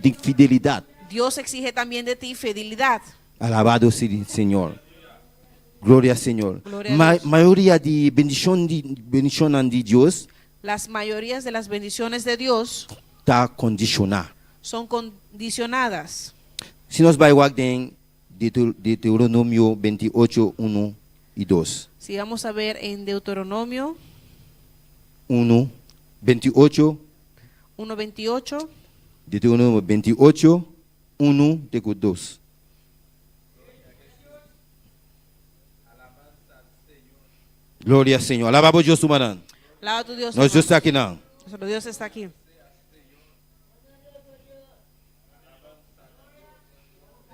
Tin fidelidat. Dios exige también de ti fidelidad. Alabado sea e Señor. Gloria Señor. Gloria a Ma Dios. Mayoria di bendishon di bendishon di Dios Las mayorías de las bendiciones de Dios ta kondishoná. son condicionadas. Si nos bai den Deuteronomio 28, 1 i 2. Si vamos a ver en Deuteronomio 1, 28, 1.28, Deuteronomio 28, 1 te 2. Gloria Señor. Alabá Dios, rumannan. Alaba a tu Dios. Nos Dios hermano. ta aki, no. Nuestro Dios está aquí.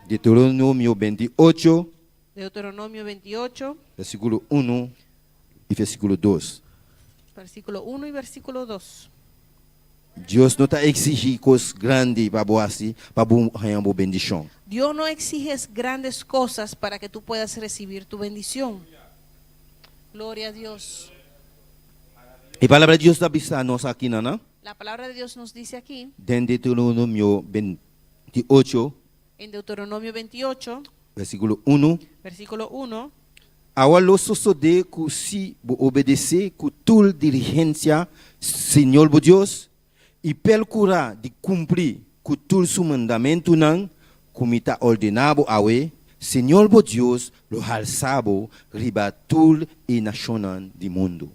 Deuteronomio 28, Deuteronomio 28, versíkulo 1 i versíkulo 2. Versículo 1 y versículo 2. Dios no ta eksigí kos grandi pa bo hasi, pa bo haña un bendishon. Dios no exige grandes cosas para que tú puedas recibir tu bendición. Gloria a Dios. E palabra di Dios ta bisa nos aki, no? La palabra de Dios nos dice aquí, Den Deuteronomio 28, en Deuteronomio 28, versíkulo 1. Versículo 1. Awor lo sosodé ku si bo obedesé ku tur diligensia Señor bo Dios i perkurá di kumpli ku tur su mandamentunan ku mi ta ordená bo awe, Señor bo Dios lo halsa bo riba tur e nashonnan di mundu.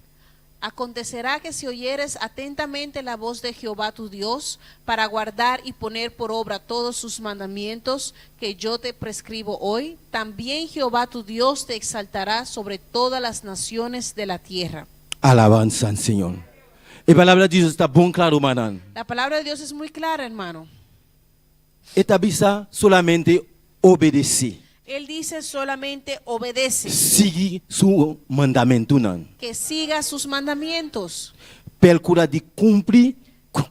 Acontecerá que si oyeres atentamente la voz de Jehová tu Dios, para guardar y poner por obra todos sus mandamientos que yo te prescribo hoy, también Jehová tu Dios te exaltará sobre todas las naciones de la tierra. Alabansa na Señor. E palabra di Dios ta bon kla, rumannan. La palabra de Dios es muy clara, hermano. E ta bisa solamente obedesé. Él dice solamente obedece, Sigui su mandamentunan. Que siga sus mandamientos. Perkurá di kumpli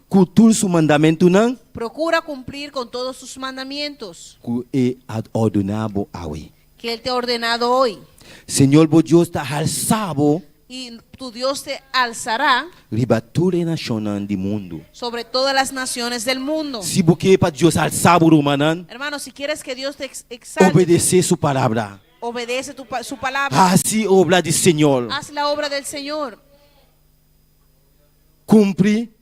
ku tur su mandamentunan Procura cumplir con todos sus mandamientos ku e a ordená bo awe. Que Él te ha ordenado hoy. Señor bo Dios ta halsa bo Y tu Dios te alzará riba tur e nashonnan di mundu. Sobre todas las naciones del mundo. Si bo ke pa Dios halsa bo, rumannan, Hermano, si quieres que Dios te exalte, obedesé su palabra. Obedece su palabra. Hasi obra di Señor. Haz la obra del Señor. Kumpli,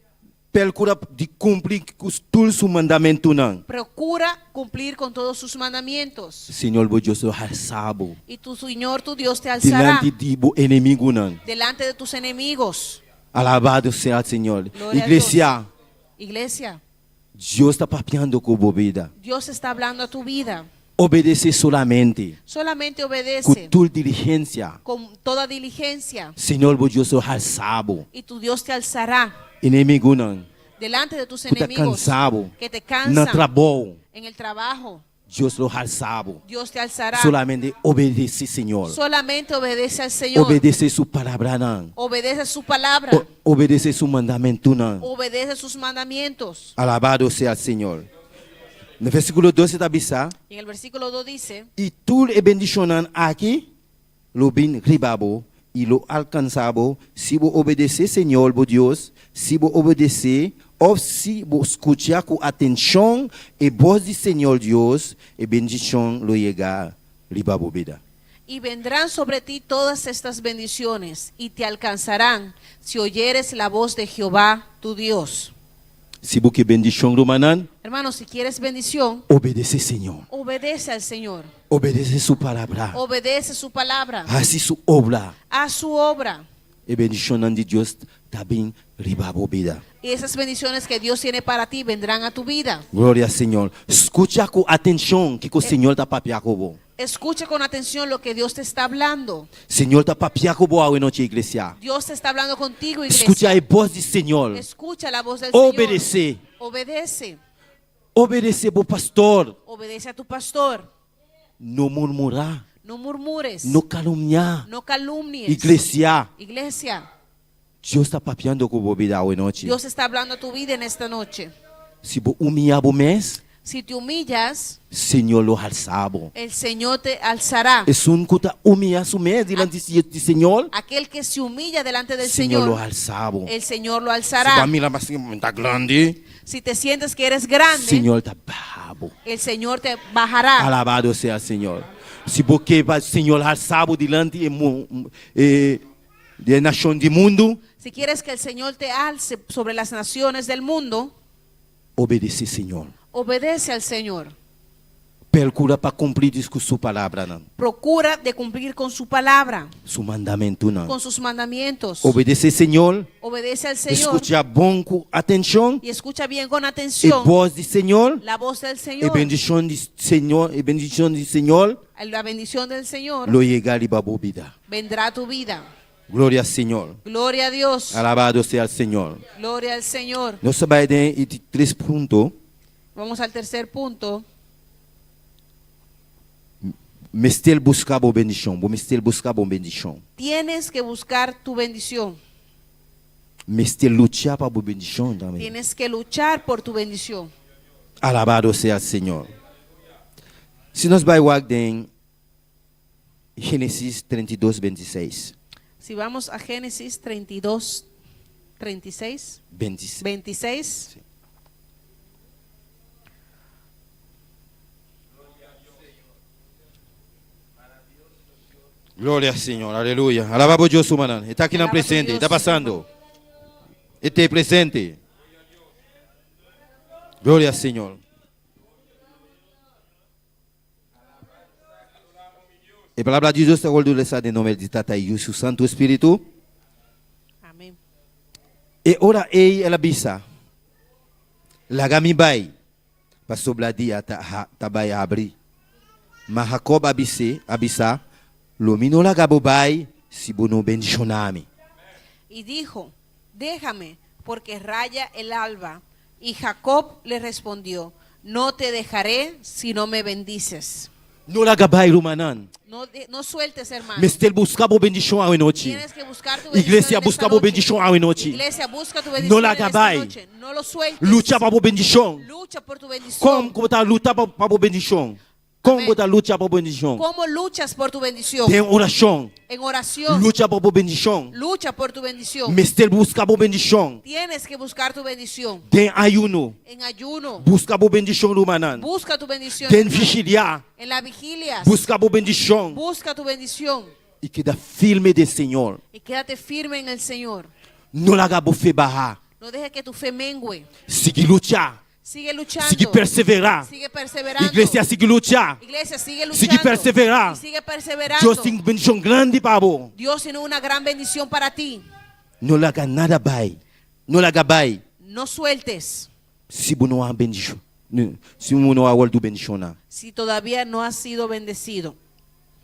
perkurá di kumpli ku tur su mandamentunan. Procura cumplir con todos sus mandamientos. Señor bo Dios lo halsa bo. Y tu Señor, tu Dios, te alzará Dilanti di bo enemigunan. Delante de tus enemigos. Alabado sea e Señor. Gloria a Iglesia, Iglesia, Dios ta papiando ku bo bida. Dios está hablando a tu vida. Obedesé solamente. Solamente Ku obedece tur diligensia. con toda diligencia Señor bo Dios lo halsa bo. y tu Dios te alzará Enemigunan delante de tus ku ta enemigos kansa bo. que te Na cansan trabou. en el trabajo. Dios lo halsa bo. Dios te alzará. Solamente obedesé Señor. Solamente obedece al Señor. Obedesé su palabranan. Obedece su palabra. Obedesé su mandamentunan. Obedece sus mandamientos. Alabado sea Señor. Na versíkulo 12 ta bisa. Y en el versículo 2 dice. I tur e bendishonnan aki lo bin riba bo i lo alkansá bo si bo obedesé Señor bo Dios, si bo obedesé òf si bo skucha ku atenshon e bos di Señor Dios, e bendishon lo yega riba bo bida. Y vendrán sobre ti todas estas bendiciones, y te alcanzarán, si oyeres la voz de Jehová tu Dios. Si bo ke bendishon, rumannan, Hermano, si quieres bendición, obedesé Señor. obedece al Señor. Obedesé su palabra. Obedece su palabra. Hasi su obra. Haz su obra. E bendishonnan di Dios ta bin riba bo bida. Y esas bendiciones que Dios tiene para ti vendrán a tu vida. Gloria Señor. Skucha ku atenshon kiko Señor ta papia ku bo. Escucha con atención lo que Dios te está hablando. Señor ta papia ku bo awe nochi, iglesia. Dios te está hablando contigo, iglesia. Skucha e bos di Señor. Escucha la voz del Obedesé. Señor. Obedece. Obedesé bo pastor. Obedece a tu pastor. No murmurá. No murmures. No kalumniá. No calumnies. Iglesia. Iglesia. Dios ta papiando ku bo bida awe nochi. Dios está hablando a tu vida en esta noche. Si bo humiliá bo mes, Si te humillas, Señor lo halsa bo. el Señor te alzará. Esun ku ta humiliá su mes dilanti di Señor, Aquel que se humilla delante del Señor lo Señor, halsa bo. el Señor lo Si alzará. bo mira mas mi ta grandi, Si te sientes que eres grande, Señor ta baha bo. el Señor te bajará. Alabado sea Señor. Si bo ke pa Señor halsa bo dilanti e di e nashon di mundu, Si quieres que el Señor te alce sobre las naciones del mundo, obedesé Señor. Obedece al Señor. Percura pa kumpli ku su palabranan. Procura de cumplir con su palabra. Su mandamentunan. Con sus mandamientos. Obedesé Señor. Obedece al Señor. Skucha bon ku atenshon. Y escucha bien con atención. E bos di Señor. La voz del Señor. E bendishon di Señor, e bendishon di Señor. La bendición del Señor. Lo yega riba bo bida. Vendrá a tu vida. Gloria Señor. Gloria a Dios. Alabado sea el Señor. Gloria al Señor. Nos ta bai den e di tres punto. Vamos al tercer punto. Mester buska bo bendishon. Bo mester buska bo bendishon. Tienes que buscar tu bendición. Mester lucha pa bo bendishon tambe. Tienes que luchar por tu bendición. Alabado sea el Señor. Si nos bai wak den Génesis 32, 26. Si vamos a Génesis 32, 36. 26. 26. Sí. Gloria al Señor, aleluya. Alabamos Dios, hermano. Está aquí en el presente, está pasando. Este presente. Gloria al Señor. E palabra di Dios ta wòrdu lesá den nòmber di Tata, Yu i su Santu Spiritu. Amén. E ora ei el a bisa, Laga mi bai, pasobra dia ta ta bai habri. Ma Jacob a bis'é, a bisa, Lo mi no laga bo bai si bo no bendishoná mi. Y dijo, Déjame, porque raya el alba. Y Jacob le respondió, No te dejaré si no me bendices. No laga bai, rumannan. No, no sueltes, hermano. Mester buska bo bendishon awe nochi. Tienes que buscar tu bendición Iglesia, en esta buska bo noche. bendishon awe nochi. Iglesia, busca tu bendición No en laga esta bai. noche. No lo sueltes. Lucha pa bo bendishon. Lucha por tu bendición. Kon ku bo ta lucha pa bo bendishon? Kon Amén. bo ta lucha pa bo bendishon? ¿Cómo luchas por tu bendición? Den orashon. En oración. Lucha pa bo bendishon. Lucha por tu bendición. Mester buska bo bendishon. Tienes que buscar tu bendición. Den ayuno. En ayuno. Buska bo bendishon, rumannan. Busca tu bendición. Den hermano. vigilia. En la vigilia. Buska bo bendishon. Busca tu bendición. I keda firme den Señor. Y quédate firme en el Señor. No laga bo fe baha. No dejes que tu fe mengue. Sigui lucha. Sigue luchando. Sigui perseverá. Sigue perseverando. Iglesia, sigui lucha. Iglesia, sigue luchando. Sigui perseverá. Y sigue perseverando. Dios tin bendishon grandi pa bo. Dios tiene una gran bendición para ti. No laga nada bai. No laga bai. No sueltes. Si bo no a bendishon. Si bo no a wòrdu bendishoná. Si todavía no has sido bendecido.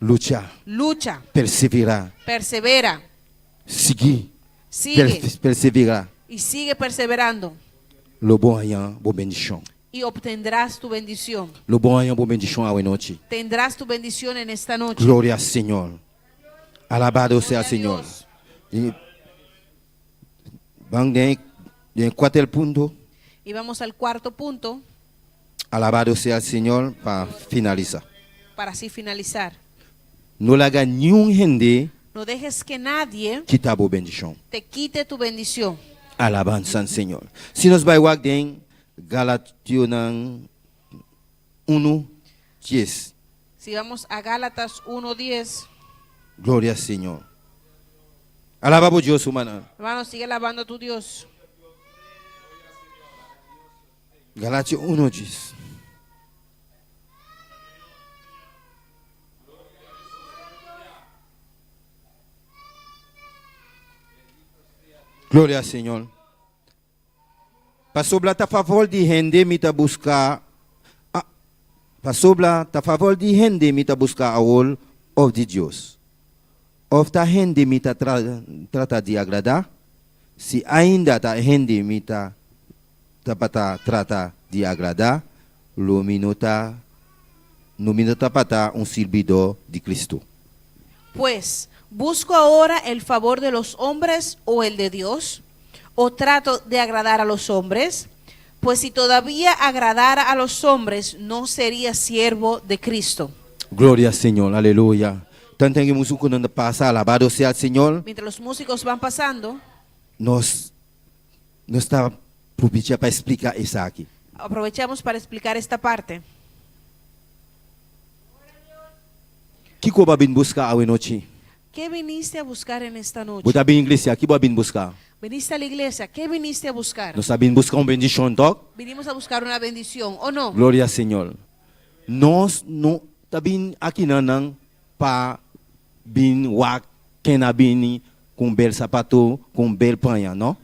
Lucha. Lucha. Perseverá. Persevera. Sigui. Sigue. Perseverá. Y sigue perseverando. Lo bo haña bo bendishon. Y obtendrás tu bendición. Lo bo haña bo bendishon awe nochi. Tendrás tu bendición en esta noche. Gloria al Señor. Alabado sea Gloria el a Señor. Dios. I ban den den kuater punto. Y vamos al cuarto punto Alabado sea el Señor pa finalisá. para así finalizar. No laga niun hende No dejes que nadie kita bo bendishon. te quite tu bendición. Alabansa na Señor. Si nos bai wak den Galationan 1, 10. Si vamos a Gálatas 1.10, Gloria al Señor. Alabá bo Dios, ruman. hermano, sigue alabando a tu Dios. Galatio 1, 10. Gloria al Señor. Pasobra ta fabor di hende mi ta buska ah, pasobra ta fabor di hende mi ta buska awor òf di Dios. Òf ta hende mi ta tra, trata di agradá? Si ainda ta hende mi ta tabata trata di agradá, lo mi no ta no mi no tabata un sirbidó di Kristu. Pues, ¿busco ahora el favor de los hombres o el de Dios? ¿O trato de agradar a los hombres? Pues si todavía agradara a los hombres, no sería siervo de Cristo. Gloria al Señor, aleluya. Tantu e músikonan ta pasa, alabado sea el Señor. Mientras los músicos van pasando, Nos nos ta probechá pa splika esaki. aprovechamos para explicar esta parte. Kiko bo a bin buska awe nochi? ¿Qué viniste a buscar en esta noche? Bo a bin iglesia, kiko bo a bin buska? Viniste a la iglesia, ¿qué viniste a buscar? Nos a bin buska un bendishon, toch? Vinimos a buscar una bendición, ¿o no? Gloria al Señor. Nos no ta bin akinan pa bin wak ken a bini ku bèl sapatu, ku bèl paña, no?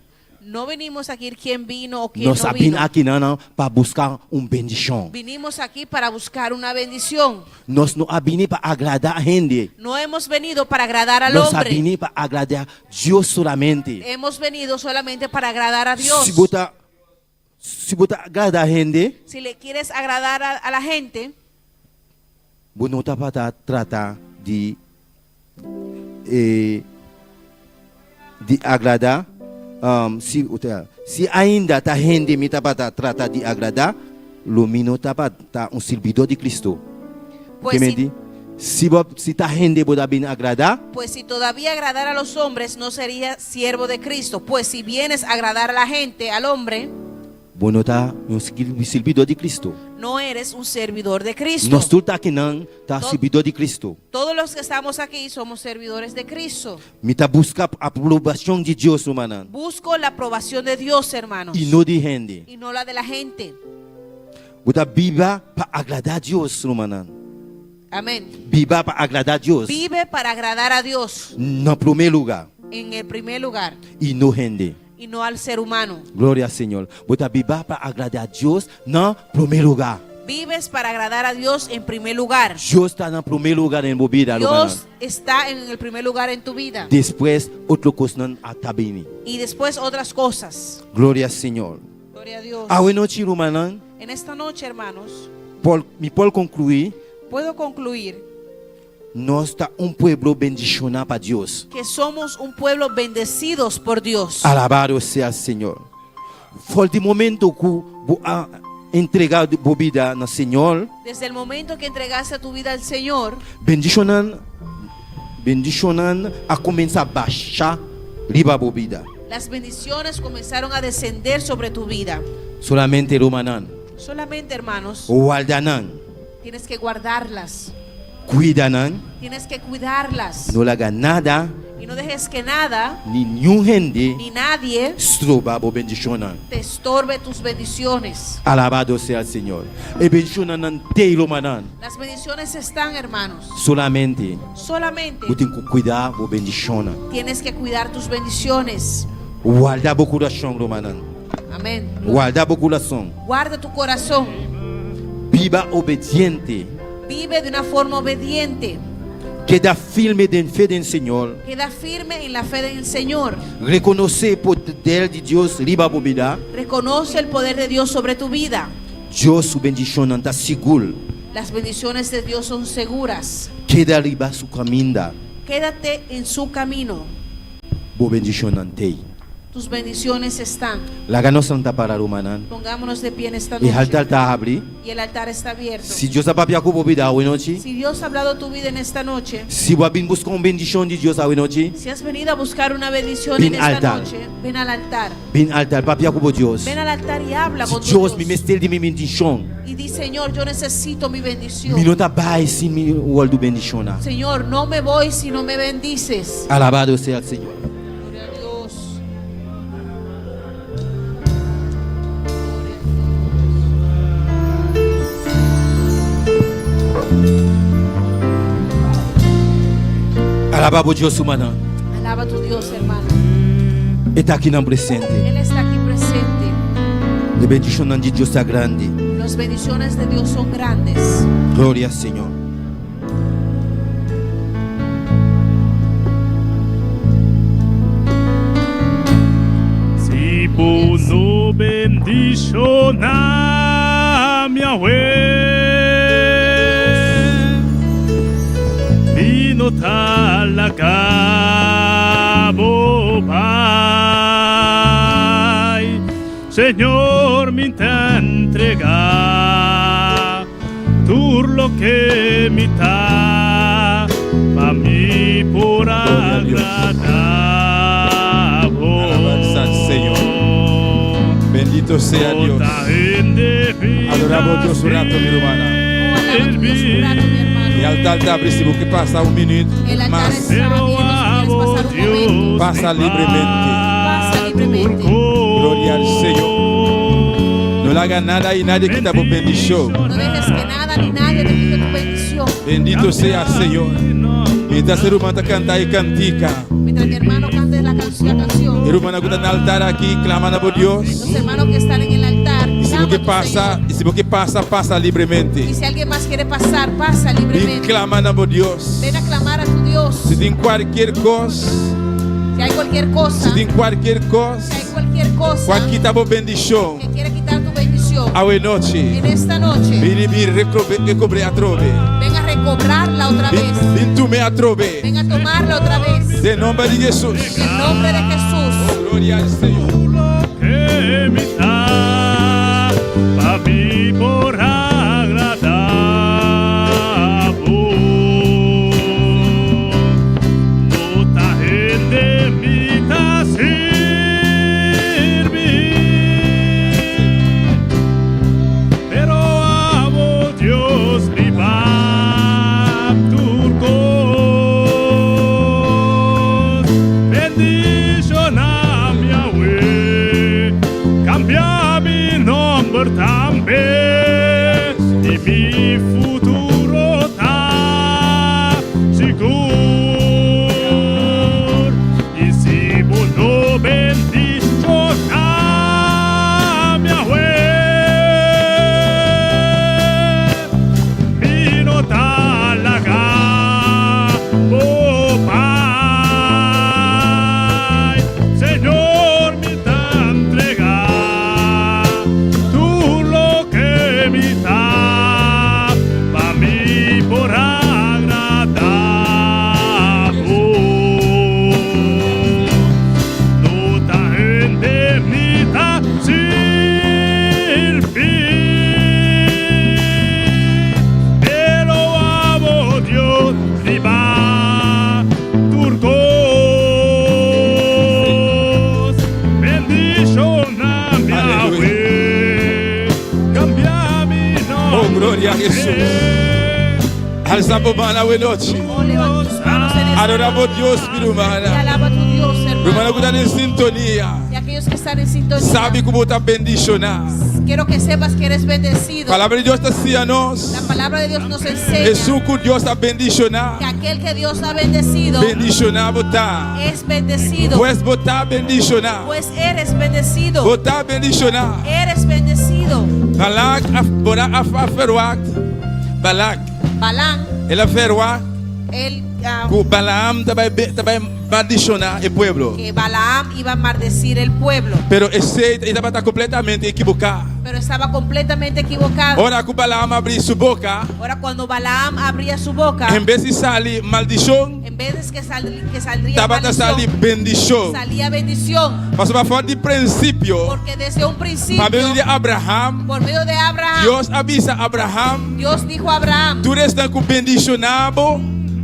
No venimos aquí quién vino o quién Nos no a bin vino. akinan pa buska un bendishon. Vinimos aquí para buscar una bendición. Nos no a bini pa agradá hende. No hemos venido para agradar al Nos hombre. a bini pa agradá Dios solamente. Hemos venido solamente para agradar a Dios. Si bo ta si bo ta agradá hende, Si le quieres agradar a la gente, bo no ta pa trata di eh, di agradá si si ainda ta hende mi tabata trata di agradá, lo mi no tabata un sirbidó di Kristu. Pues Ke si, di? Si bo, si ta hende bo ta bin agradá, pues si todavía agradar a los hombres, no sería siervo de Cristo. Pues si vienes a agradar a la gente, al hombre, bo no ta un sirbidó di Kristu. no eres un servidor de Cristo. Nos tur ta akinan ta sirbidó di Kristu. Todos los que estamos aquí somos servidores de Cristo. Mi ta buska aprobashon di Dios, ruman. Busco la aprobación de Dios, hermanos, I no di hende. y no la de la gente. Bo ta biba pa agradá Dios, ruman. Amén. Biba pa agradá Dios. Vive para agradar a Dios Na promé lugá. en el primer lugar I no hende. y no al ser humano. Gloria al Señor. Bo ta biba pa agradá Dios na promé lugá. Vives para agradar a Dios en primer lugar. Dios ta na promé lugá den bo bida, Dios está en el primer lugar en tu vida. Despues, otro kosnan ta bini. Y después otras cosas. Gloria al Señor. Gloria a Dios. Awe nochi, ruman, En esta noche, hermanos, por, mi por konkluí, puedo concluir nos ta un pueblo bendishoná pa Dios. que somos un pueblo bendecidos por Dios. Alabado sea el Señor. For di momento ku bo a entregá bo bida na Señor, Desde el momento que entregaste tu vida al Señor, bendishonnan bendishonnan a kuminsá basha riba bo bida. las bendiciones comenzaron a descender sobre tu vida. Solamente rumannan, Solamente, hermanos, warda nan, tienes que guardarlas. kuida nan, Tienes que cuidarlas. no laga nada, Y no dejes que nada ni ningun hende ni nadie stroba bo bendishonnan. te estorbe tus bendiciones. Alabado sea el Señor. E bendishonnan t'ei rumannan. Las bendiciones están, hermanos. Solamente Solamente bo tin ku kuida bo bendishonnan. tienes que cuidar tus bendiciones. Warda bo kurason, rumannan. Amén. Warda bo kurason. Guarda tu corazón. Biba obediente. Vive de una forma obediente. Keda firme den fe den Señor. Queda firme en la fe del Señor. Rekonosé poder di Dios riba bo bida. Reconoce el poder de Dios sobre tu vida. Dios su bendishonnan ta sigur. Las bendiciones de Dios son seguras. Keda riba su kaminda. Quédate en su camino. Bo bendishonnan t'ei. Tus bendiciones están. Laga nos lanta para, rumannan. Pongámonos de pie en esta E altar noche. ta habrí. Y el altar está abierto. Si Dios a papia ku bo bida awe nochi. Si Dios ha hablado tu vida en esta noche, Si bo a bin buska un bendishon di Dios awe nochi. si has venido a buscar una bendición Ven en al esta altar. noche, ven al altar. Bin altar, papia ku bo Dios. Ven al altar y habla Si con tu Dios, mi Dios. mester di mi bendishon. Y di, Señor, yo necesito mi bendición. Mi no ta bai sin mi wòrdu bendishoná. Señor, no me voy si no me bendices. Alabado sea el Señor. Gloria a Dios. Alabá bo Dios, rumannan. Alaba a tu Dios, hermano. E ta akinan presente. Él está aquí presente. E bendishonnan di Dios ta grandi. Las bendiciones de Dios son grandes. Gloria al Señor. Si bo no bendishoná mi awe, mi no ta laga bo bai. Señor, mi ta entregá tur loke mi ta, pa mi por Gloria a Dios. agradá Alabanza al Señor. Bendito sea Dios. Adoramos a Dios un rato, mi hermana. Oh, alaba a tu Dios un rato, mi hermano. E altar ta habrí, si bo ke pasa un minüt El altar mas, está abierto si quieres pasar un momento. Pasa libremente. Pasa libremente. Gloria al Señor. No laga nada i nadie kita bo bendishon. No dejes que nada ni nadie te quite tu bendición. Bendito sea Señor. Mientras e ruman ta kanta e kantika. Mientras mi hermano cante la canción. E rumannan ku ta na altar aki, klama na Dios. Los hermanos que están en el altar, I si clama bo ke a tu pasa, Señor. i si bo ke pasa, pasa libremente. Y si alguien más quiere pasar, pasa I libremente. klama na Dios. Ven a clamar a tu Dios. Si tin kualke kos, Si hay cualquier cosa, si tin kualke kos, si hay cualquier cosa ku a kita bo bendishon. que quiere quitar tu bendición Awe nochi. en esta noche, Bin bin rekobr'é atrobe. ven a recobrarla otra Bin vez. bin tum'é atrobe. Ven a tomarla otra vez. Den nòmber di Hesus. En el nombre de Jesús. Gloria al Señor. Ke mi ta pa mi por agradá bo. No ta hende mi ta sirbi, pero abo Dios riba tur kos. Bendishoná mi awe, kambia mi nòmber tambe, i mi futuro ta sigur. I si bo no bendishoná mi awe, mi no ta laga bo bai. Señor, mi ta entregá tur loke mi ta, pa mi por agradá bo. No ta hende mi ta sirbi, pero abo Dios riba tur kos. Bendishoná mi Aleluya. awe, kambia mi Oh, gloria a Jesús. Alsa bo man awe nochi. Oh, levanta tus manos en esta Adoramos noche. Dios, mi Y hermana. alaba a tu Dios, Hermano hermano. que están en sintonía. Y aquellos Aquellos que están en sintonía. Sabi ku bo ta bendishoná. Quiero que sepas que eres bendecido. Palabra di Dios ta siña nos. La palabra de Dios nos enseña Esun ku Dios a bendishoná. que aquel que Dios ha bendecido Bendishoná bo ta. es bendecido. Pues bo ta bendishoná. Pues eres bendecido. Bo ta bendishoná. Eres bendecido. Balak a bora a a verwacht. Balak, Balán, el a verwacht él, ah, ku Balaam ta bai ta bai maldishoná e pueblo. que Balaam iba a maldecir el pueblo, Pero esei e tabata kompletamente ekiboká. pero estaba completamente equivocado. Ora ku Balaam a habri su boka, Ahora cuando Balaam abría su boca, en bes di sali maldishon, en vez de que, que saldría tabata sali maldición, bendishon. salía bendición. Pasobra for di prinsipio, Porque desde un principio, pa medio di Abraham, por medio de Abraham, Dios a bisa Abraham, Dios dijo a Abraham, Tur esnan ku bendishoná bo,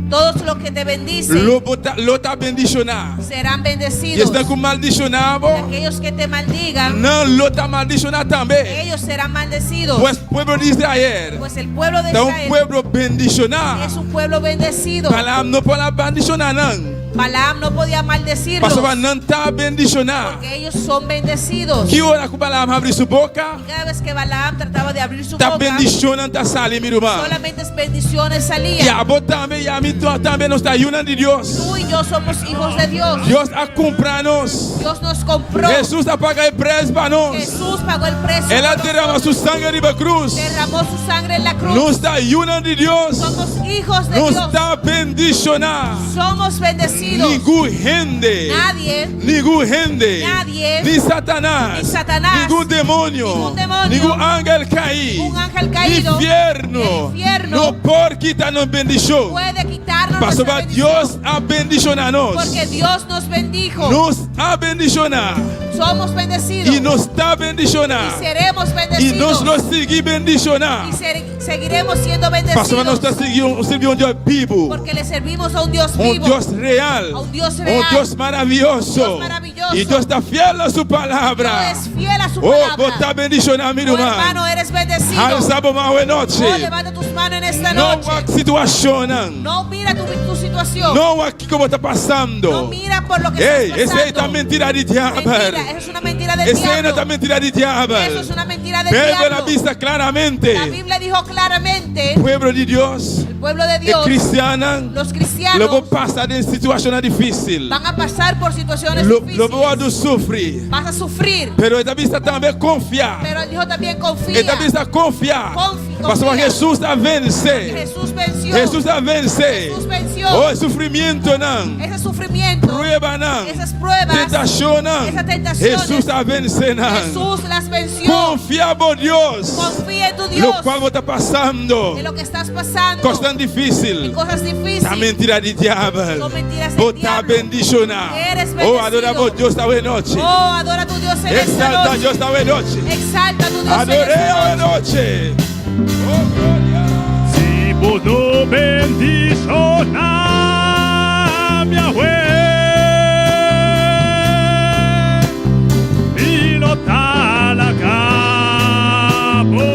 todos los que te bendicen lo bo ta, lo ta bendishoná. serán I bendecidos. esnan ku maldishoná bo, Aquellos que te maldigan, nan lo ta maldishoná tambe. ellos serán maldecidos. Pues pueblo di Israel Pues el pueblo de ta un Israel pueblo bendishoná. es un pueblo bendecido. Balaam no por a maldishoná nan. Balaam no podía maldecirlos Pasobra nan ta bendishoná. porque ellos son bendecidos. Ki ora ku Balaam habri su boka, Y cada vez que Balaam trataba de abrir su ta boca, bendishonnan ta sali, mi ruman. solamente bendiciones salían. I abo tambe, i ami tambe, nos ta yunan di Dios. Tú y yo somos hijos de Dios. Dios a kumpra nos. Dios nos compró. Hesus a paga e preis pa nos. Jesús pagó el precio. El a por derama nosotros. su sanger riba krus. Derramó su sangre en la cruz. Nos ta yunan di Dios. Somos hijos de Nos Dios. ta bendishoná. Somos bendecidos. Ningun hende. Nadie. Ningun hende. Nadie. Ni Satanas. Ni Satanás. Ningun demoño. Ningun demonio. Ningun angel kaí. Ningún ángel caído. Ni fièrnu. Ni infierno. No por kita nos bendishon. Puede quitarnos nuestra Pasobra bendición. Dios a bendishoná nos. Porque Dios nos bendijo. Nos a bendishoná. Somos bendecidos. I nos ta bendishoná. Y seremos I bendecidos. nos lo sigui bendishoná. Y seguiremos siendo Pasobra nos bendecidos. ta sigui sirbi un Dios bibu. Porque le servimos a un Dios Un vivo. Dios real. A un Dios Un real. Dios maravioso. Dios maravilloso. I Dios ta fiel na su palabra. Dios es fiel a su Oh, palabra. bo ta bendishoná, mi Oh, ruman. hermano, eres bendecido. Alsa bo man awe nochi. Oh, levanta tus manos en esta No noche. wak situashonnan. No mira tu, tu situación. No wak kiko bo ta pasando. No mira por lo que Ei, estás esei pasando. ta mentira di diabel. Mentira, eso es una mentira del Esei no diablo. ta mentira di diabel. Eso es una mentira del Beibel a diablo. bisa klaramente. La Biblia dijo claramente, Pueblo di Dios, el pueblo de e Dios, kristiannan, los cristianos lo por pasa den situashon difísil. van a pasar por situaciones Lo lo bo difíciles. sufri. Vas a sufrir. Pero e ta bisa tambe konfia. Pero él dijo también confía. E ta bisa konfia. Confía. Hesus a vense. Jesús venció. Hesus a vense. Jesús venció. Oh, sufrimentunan. Ese sufrimiento. Pruebanan. Esas pruebas. Tentashonnan. Esas tentaciones. Hesus a vense nan. Jesús las venció. Konfia bo Dios. Confía en tu Dios. Lokual bo ta pasando. En lo que estás pasando. Kosnan difísil. Cosas difíciles. Ta mentira di diabel. Son mentiras del Bo ta diablo. bendishoná. Eres Oh, bendecido. adorá bo Dios awe nochi. Oh, adora a tu Dios en esta Eksaltá noche. Dios awe nochi. Exalta a tu Dios en Ador'é esta awe noche. nochi. Oh, gloria. Si bo no bendishoná mi awe, mi no ta laga bo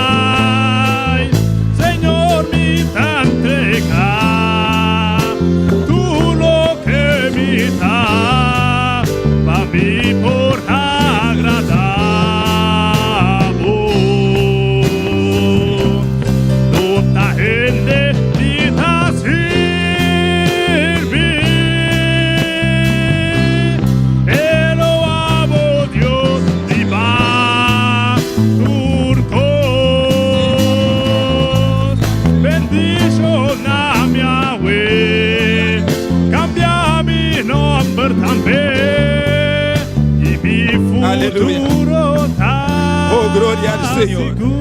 bai. Señor, mi ta entregá tur loke mi ta, pa mi por agradá bo. No ta hende mi ta sirbi, pero abo Dios riba tur kos. Bendishoná mi awe, kambia mi nòmber tambe, i mi Aleluya. futuro ta Oh, gloria al Señor. sigur.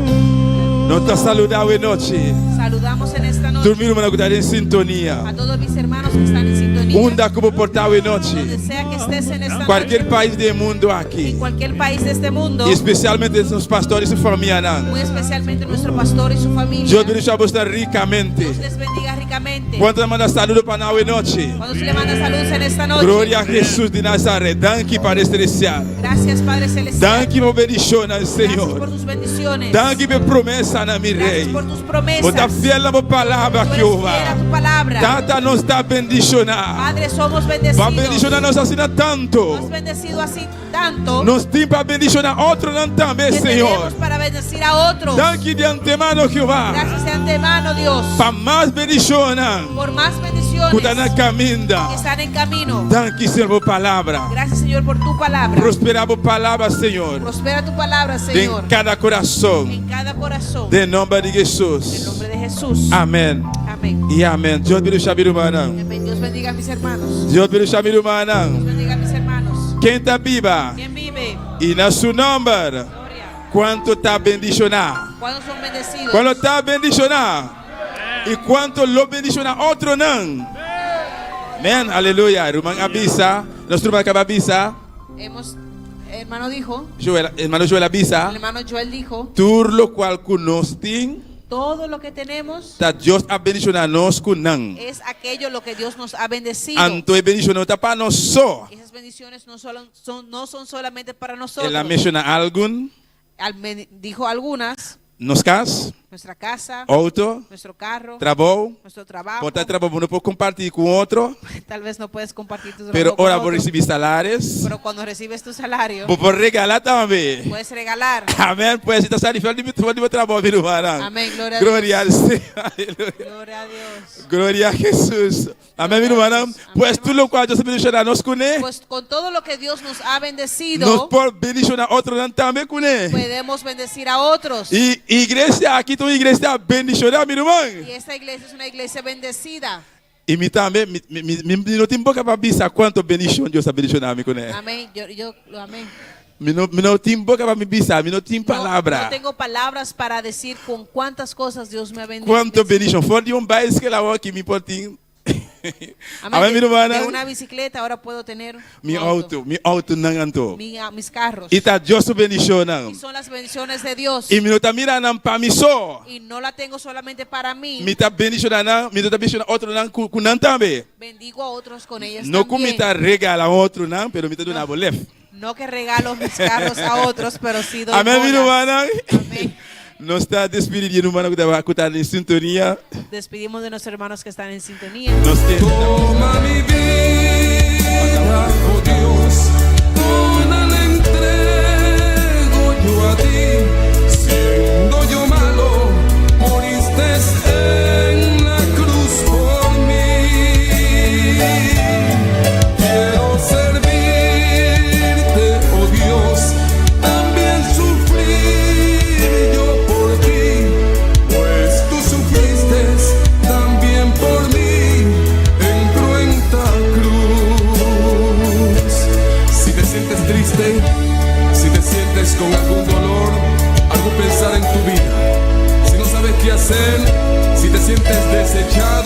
Nos ta saludá awe nochi. Saludamos en esta noche Tur mi rumannan ku ta den sintonia. a todos mis hermanos que están en sintonía. Unda ku bo por ta awe nochi. Donde sea que estés en esta Kualke noche. pais di mundu aki. En cualquier país de este mundo. I espesialmente nos pastor i su famianan. Muy especialmente nuestro pastor y su familia. Dios bendishoná boso rikamente. Dios les bendiga ricamente. Físicamente. Kuantu ta manda saludo pa nan awe nochi? ¿Cuántos le manda saludos en esta noche? Gloria a Hesus di Nazaret. Danki Padre Celestial. Gracias, Padre Celestial. Danki pa bendishonnan, Gracias Señor. por tus bendiciones. Danki pa promesanan, mi Gracias Rei. por tus promesas. Bo ta fiel na bo palabra, Tú eres Jehová. fiel a tu palabra. Tata nos ta bendishoná. Padre, somos Bo a bendecidos. bendishoná nos asina tantu. Has bendecido así tanto. Nos tin pa bendishoná otronan tambe, que Señor. tenemos para bendecir a otros. Danki di antemano, Jehová. Gracias de antemano, Dios. Pa mas bendishonnan. Por más bendiciones Ku ta na kaminda. que están en camino. Danki, Señor, pa bo palabra. Gracias, Señor, por tu palabra. Prosperá bo palabra, Señor. Prospera tu palabra, Den Señor. kada kurason. En cada corazón. Den nòmber di En Hesus. nombre de Jesús. Amèn. Amén. I amèn. Dios bendishoná mi rumannan. Amén. Dios bendiga a mis hermanos. Dios bendishoná mi rumannan. Dios bendiga a mis hermanos. Ken ta biba? ¿Quién vive? I na su nòmber. Gloria. Kuantu ta bendishoná? ¿Cuántos son bendecidos? Kuantu ta bendishoná? I kuantu lo bendishoná otronan? Amèn. Aleluya. Ruman a bisa. Nos ruman a kaba bisa. Hemos, hermano dijo, Joel, hermano Joel a bisa. el hermano Joel dijo, Tur lokual ku nos tin, todo lo que tenemos ta Dios a bendishoná nos ku nan. es aquello lo que Dios nos ha bendecido. Anto e bendishon no ta pa nos so. Esas bendiciones no, solo, son, no son solamente para nosotros. El a menshoná algun, Dijo algunas, nos kas, nuestra casa, outo, nuestro carro, trabou. nuestro trabajo. Por ta trabou no por kompartí ku otro, Tal vez no puedes compartir tu trabajo pero con ora otro, bo risibí salario, pero cuando recibes tu salario, bo por regalá tambe. puedes regalar. Amèn. Pues ta sali for di trabou, mi ruman. Amèn. Gloria a Gloria al Señor. Aleluya. Gloria a Dios. Gloria a Hesus. Amèn, mi ruman. Pues tur loke Dios a bendishoná nos kuné. Pues con todo lo que Dios nos ha bendecido, Nos por bendishoná otronan tambe kuné. podemos bendecir a otros. I iglesia aki ta un iglesia bendishoná, mi ruman. Y esta iglesia es una iglesia bendecida. I mi tambe, mi, mi, mi, mi no tin boka pa bisa kuantu bendishon Dios a bendishoná mi kuné. Amén. Yo, yo, amén. Mi no, mi no tin boka pa mi bisa, mi no tin No, palabra. no tengo palabras para decir con cuántas cosas Dios me ha bendecido. Kuantu bendishon. For di un baiskel ku mi por tin. Amén. Amèn, mi ruman. De una bicicleta ahora puedo tener Mi un outo, mi outonan anto. Mis carros. I ta Dios su bendishon. Y son las bendiciones de Dios. I mi no ta mira nan pa mi so. Y no la tengo solamente para mí. Mi ta bendishoná nan, mi ta bendishoná otronan ku nan tambe. Bendigo a otros con ellas No ku mi también. ta regalá otronan, pero mi ta duna bolef. No que regalo mis carros a otros, pero sí doy Amèn, mi bolas. ruman. Amén. Nos ta despidiendo ruman ku ta den sintonia. Despedimos de nuestros hermanos que están en sintonía. Nos Toma mi vida, oh Dios, toda la entrego yo a ti. Siendo yo malo, moriste en la cruz por mí. Quiero servirte, oh Dios, también sufrir yo por ti, pues tú sufriste también por mí en cruenta cruz. Si te sientes triste, si te sientes con algún dolor, algún pensar en tu vida, si no sabes qué hacer, si te sientes desechado,